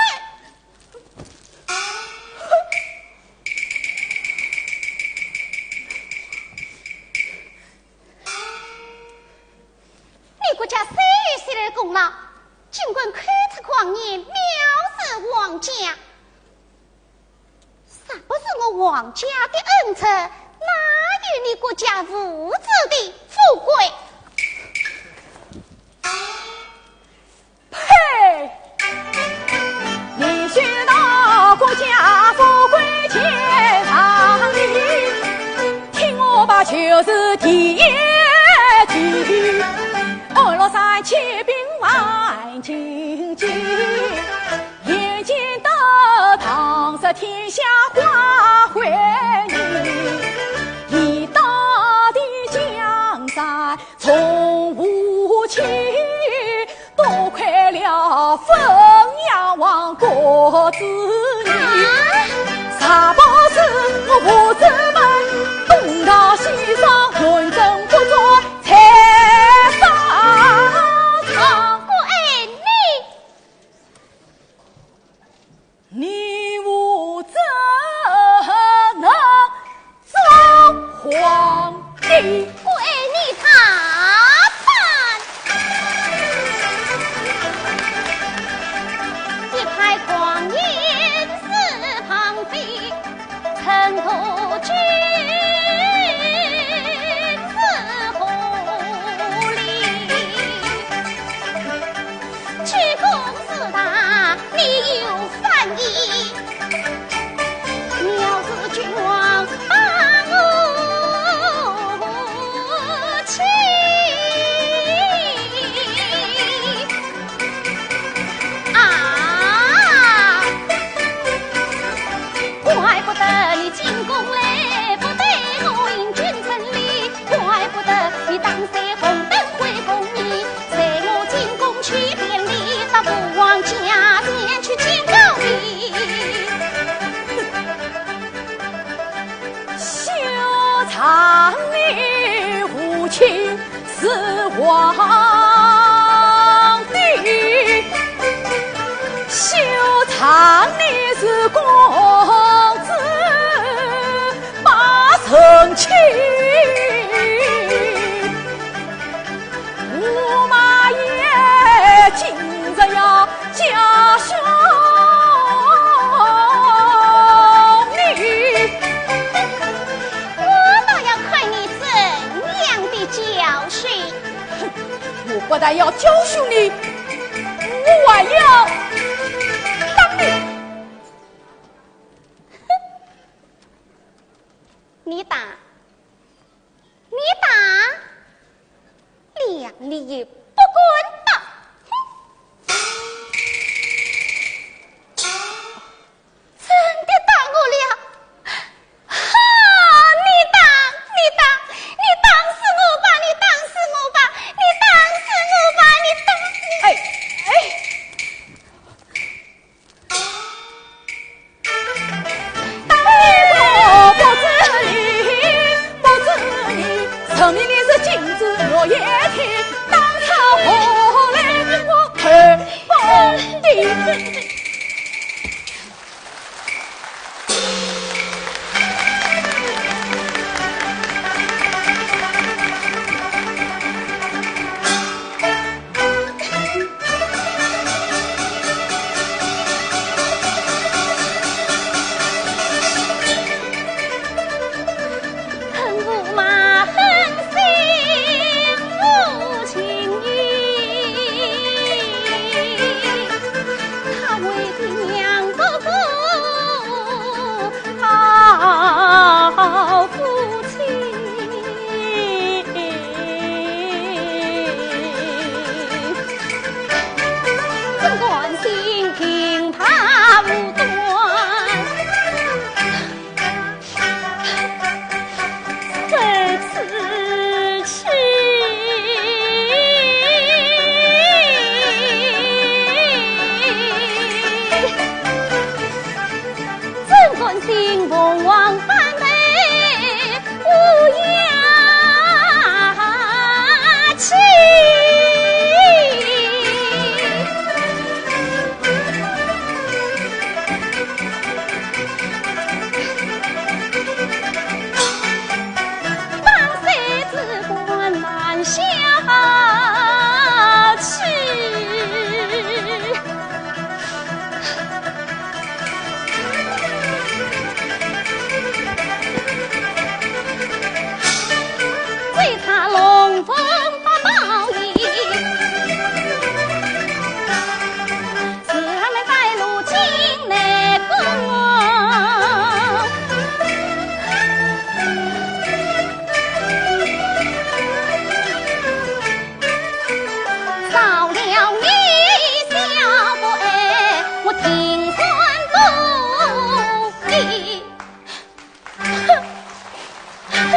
你国家虽有昔日功劳，尽管口出狂言，藐视皇家。 若不是我皇家的恩赐，哪有你国家无主的富贵？呸！你知道国家富贵千丈哩，听我把旧事提一提。安禄山起兵犯荆棘， 眼见得唐室天下化为泥，一到的江山从无期，多亏了封阳王郭子仪。啊！若不是我父子们东逃西藏，论政不专，才上朝。郭爱你 你我怎能做皇帝？郭爱你大胆！一派狂言是放屁，臣不君子乎礼。 居功自大，你有反意，藐视君王把我欺。啊！怪不得你进宫来，不对我行君臣礼。 怪不得你打碎红灯会封你，随我进宫去便礼，到父王家前去见高低。休仗你父亲是皇帝，休仗你是公子 把成亲。驸马爷今日要教训你。我倒要看你怎样的教训。哼，我不但要教训你，我还要打你。 你打，你打，连理也不敢打。哼！真的打我了！哈！你打，你打，你打死我吧！你打死我吧！你打死我吧！你打死……哎，哎，明知我也听，当初何来我看不得？恨驸马狠心无情义，他为的娘不顾好夫妻。 怎敢心平他无端，受此气？怎敢心凤凰般的 乌鸦气。当时只管难消气。 最怕龙凤八宝椅，是他们带路进内宫。 少了你小鬼，我定敢动你。哼，哼，哼。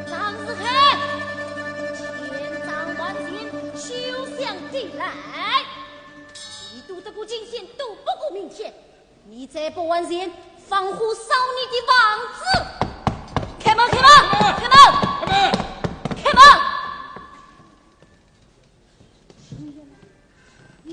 张子涵，千丈万险，休想抵赖。你躲得过金钱，躲不过明天。 你再不还钱，放火烧你的房子！开门，开门，开门！开门！开门！你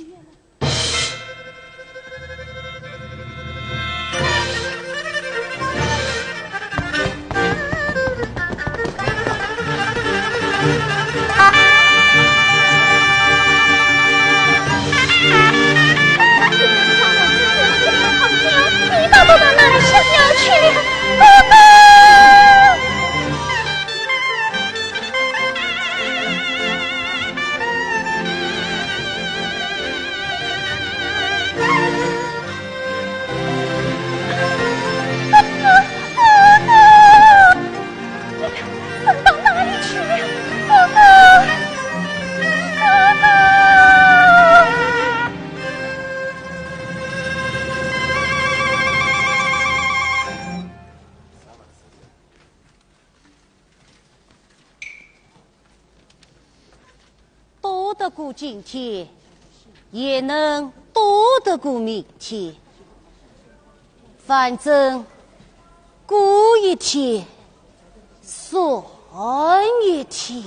到底到哪里去了？哥哥！ 你们到哪里去了？哥哥，哥哥！ 躲得过今天，也能躲得过明天。反正过一天算一天。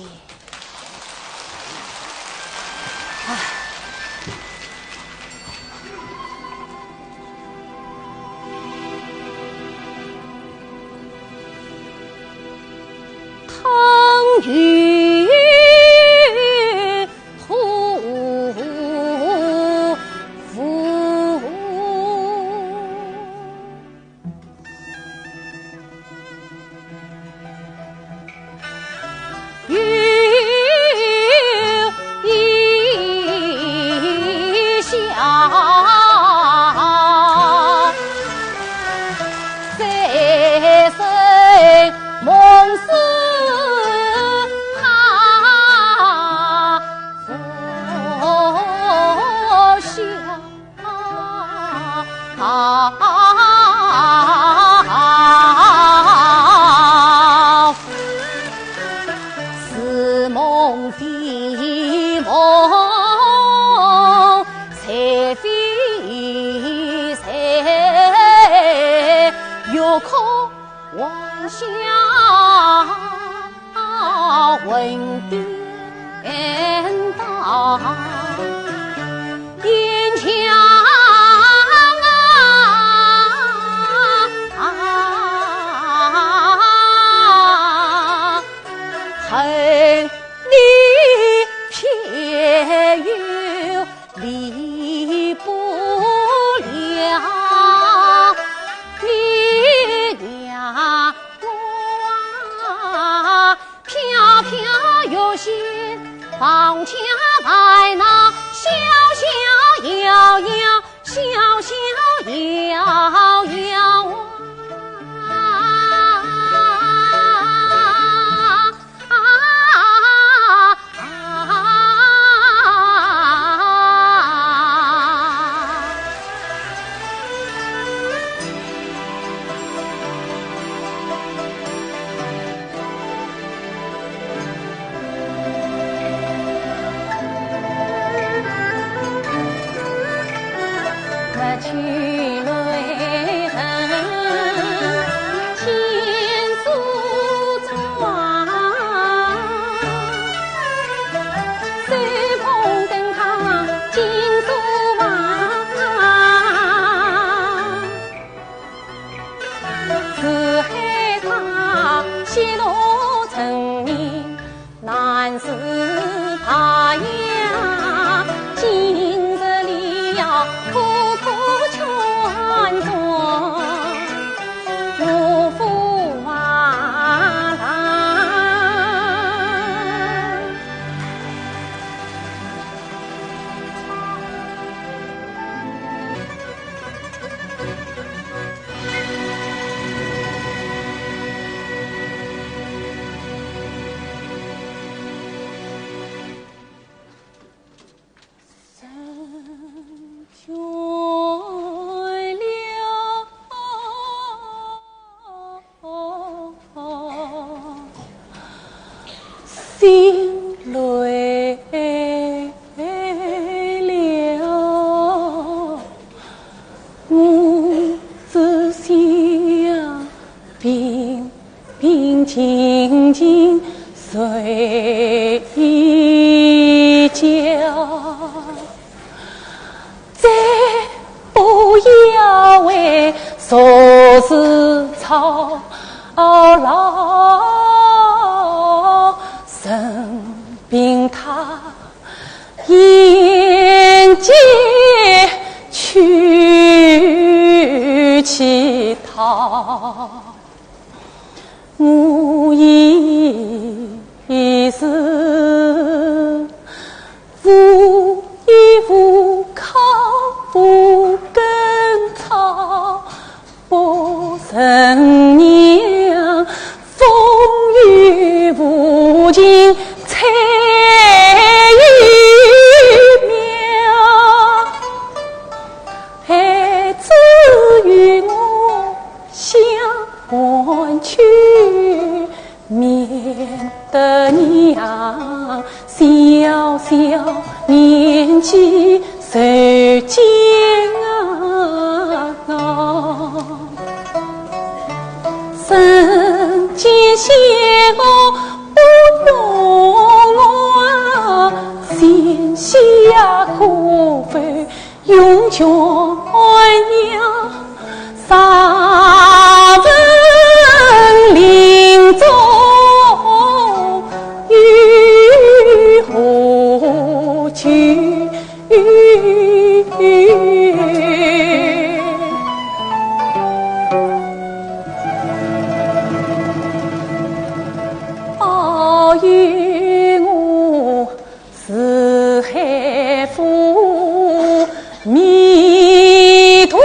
唉。晚霞，问天道，边疆啊，恨你偏又 离不了你娘啊，飘飘欲仙，望家白闹，小小摇摇，小小摇摇啊。 心累了，我只想平平静静睡一觉。 再不要为俗事操劳，任凭他沿街去乞讨。 我已是无依无靠，无根草，不成娘，风雨无情，吹雨渺。还只有我 想还去，免得娘小小年纪受煎熬。人间险恶不容我啊，贤婿啊，可否 永绝娘，若问临终有何求？保佑我 四海富，迷途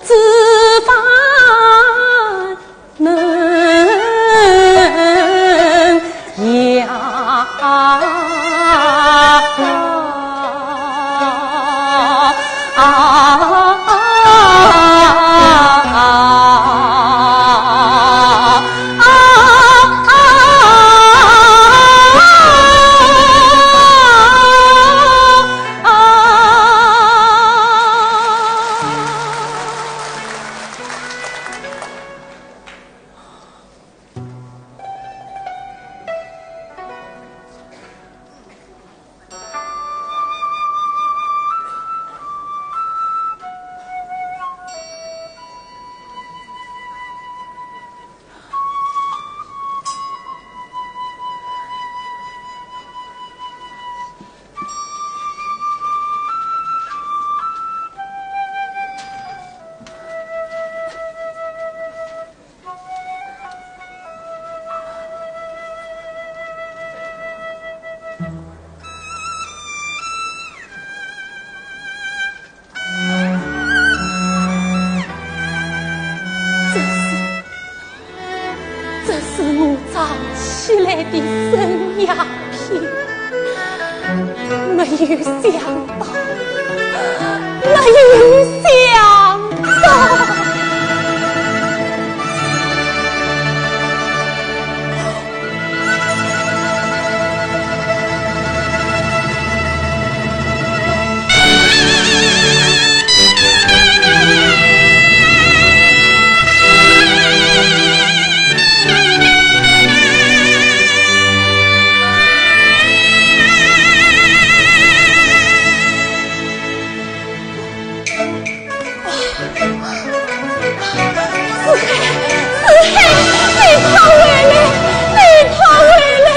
知返人呀。起来的生鸦片，没有想到，没有想到。四海，四海，你快回来，你快回来，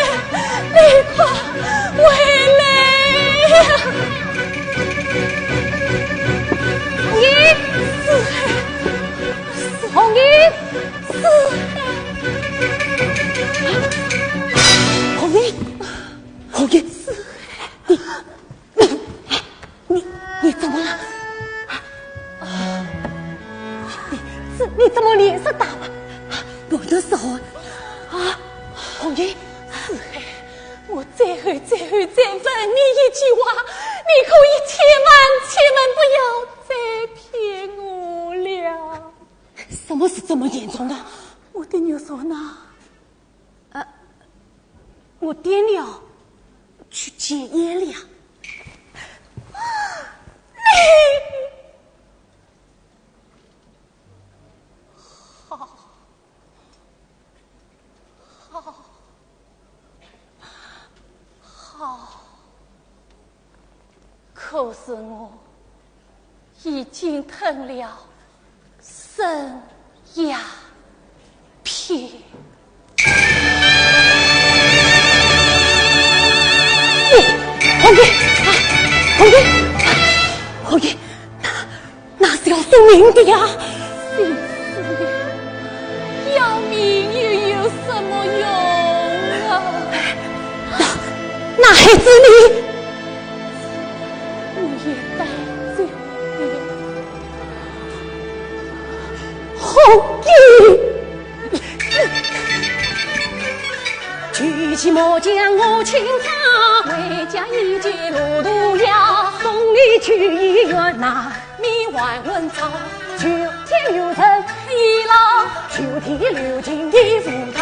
你快回来呀！你，四海，红衣，四海，红衣，红衣，四海，你 你，你怎么了？你，你怎么脸色大了？我的手啊！红衣，四海，我最后，最后再问你一句话，你可以千万，千万不要再骗我了。什么事这么严重啊？我的玉镯呢？ 呃，我掂了，去捡烟了。好，好，好。 可是我已经吞了生鸦片。你，红衣，啊，红衣，啊，红衣，那，那是要送命的呀！心思了，要命又有什么用啊？那，那孩子呢？我也带走了。红衣！举起木匠我请他，回家一记路途遥，送你去医院呐。 米万文草，九天有神医老，九天六经医无道，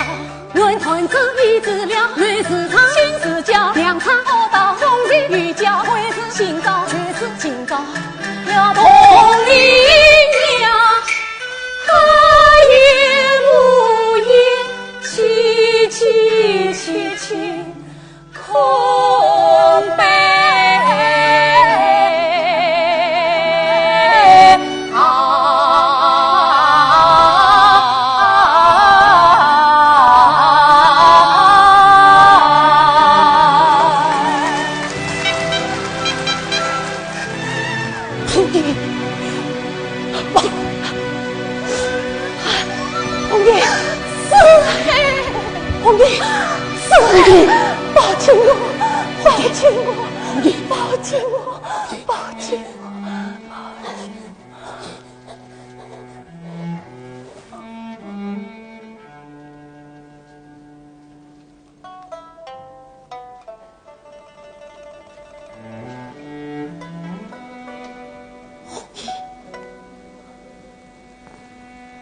论断子医治了，内是肠，心是焦，两肠屙到中西，与焦会是心高，就是心高，要同你娘，他也无言，凄凄戚戚。 空悲啊！红衣，红衣，红衣，红衣，红衣，抱紧我，抱紧我，红衣，抱紧我，抱紧我。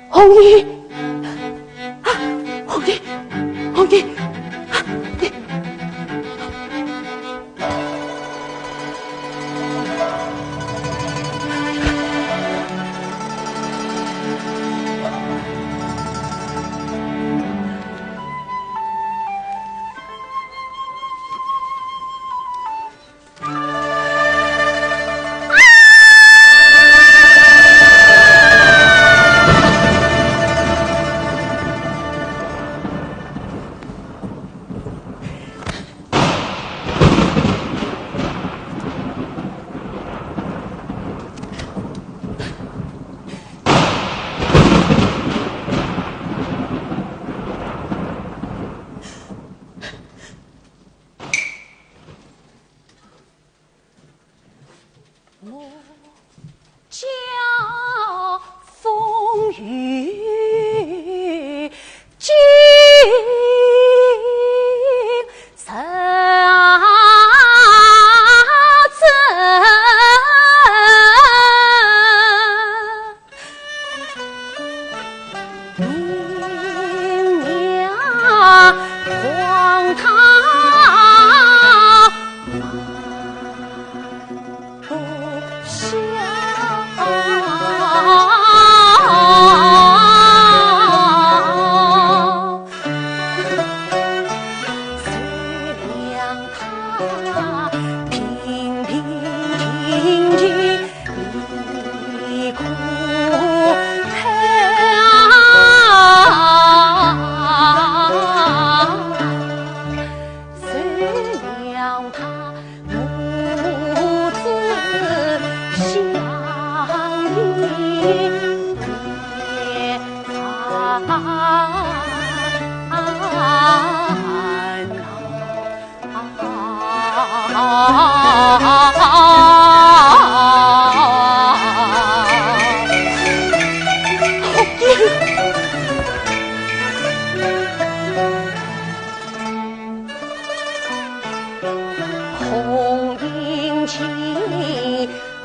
红衣，啊，红衣，红衣，啊，你。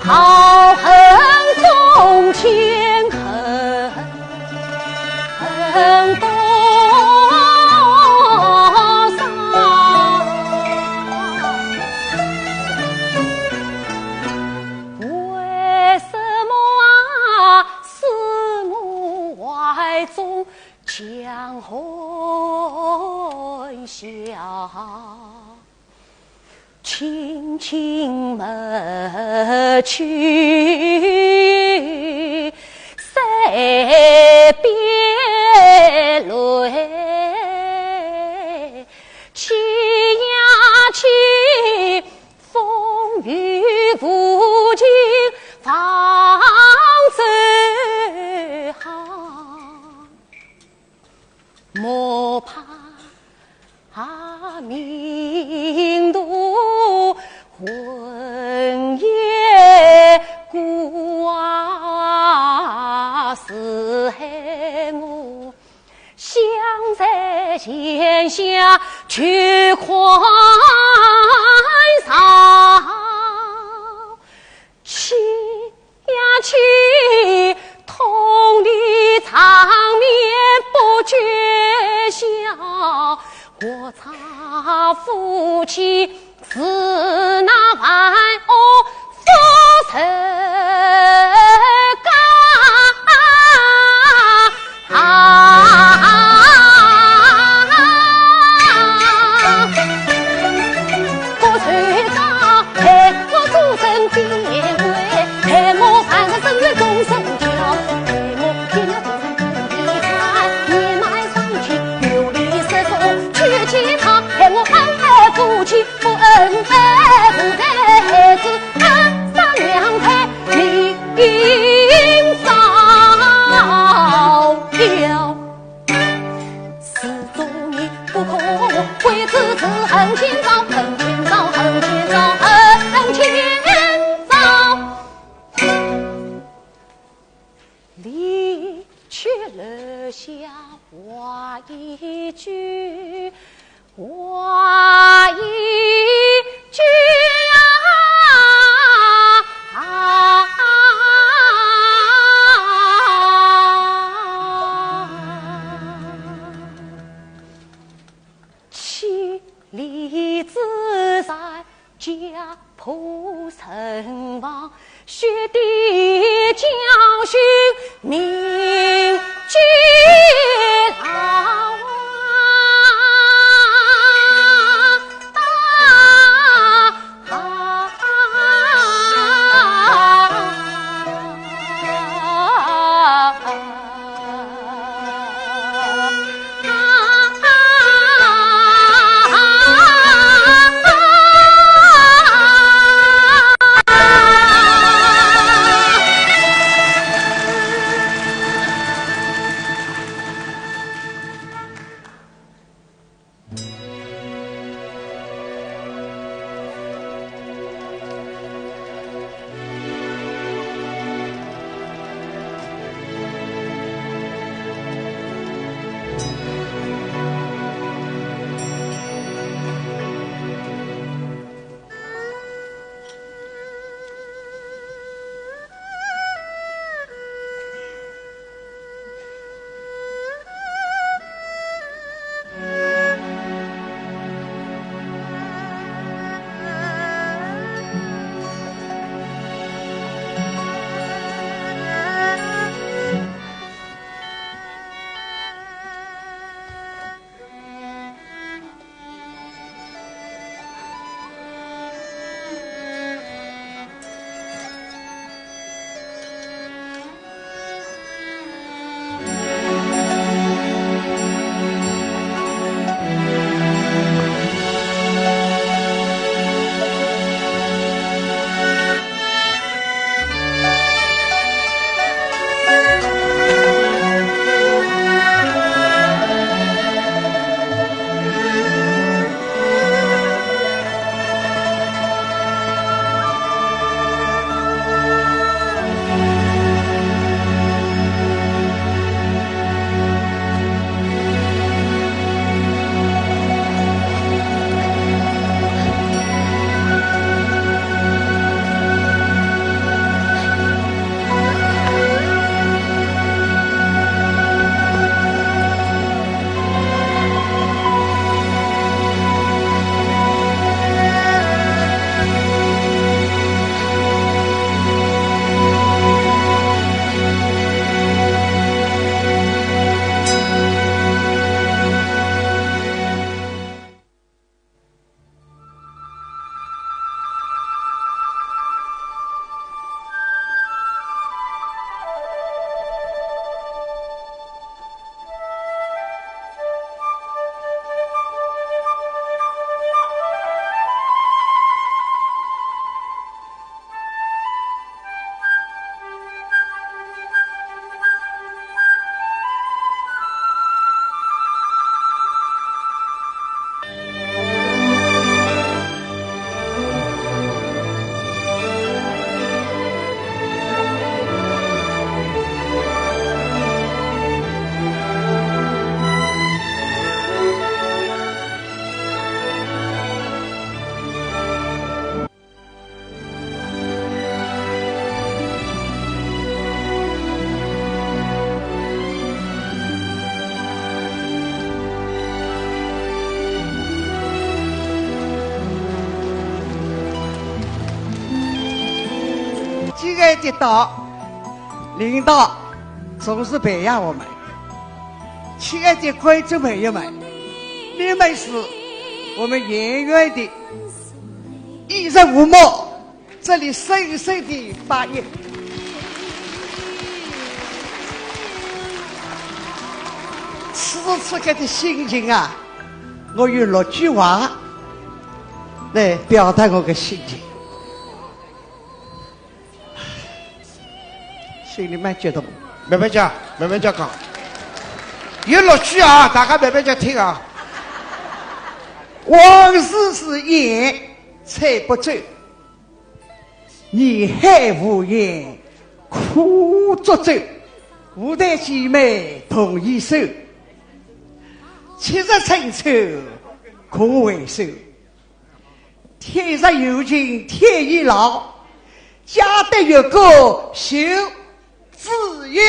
好恨中间恨，恨多少？为什么啊，使我怀中 江河下，轻轻抹去水边泪，轻呀轻，风雨无情放手好。 莫怕明途魂也孤啊，是害我想在前下去看潮。 去呀去，痛的场面不觉晓，我丈夫妻是那万恶不赦。 啊，不是高，害我做人变坏，害我犯了深冤终身桥，害我见了众生不理睬，年迈丧妻流离失所去见他，害我恩爱夫妻不恩爱不在孩子。 啊，商量开，你应招摇。始终你不可为之之恨千招，恨千招，恨千招，恨千招。 离去留下话一句，话一句啊，啊。 妻离子散，家破人亡，血滴教训民皆老啊。爱的到，领导总是培养我们。亲爱的观众朋友们，你们是我们演员的衣食父母，这里深深的发音。此时此刻的心情啊，我有六句话来表达我的心情。心里蛮激动。慢慢讲，慢慢讲讲。有六句啊，大家慢慢讲听啊。往事是烟，吹不走。 人海无言苦作舟，舞台姐妹同携手。昔日春秋空回首，天若有情天亦老，家得月高休自由。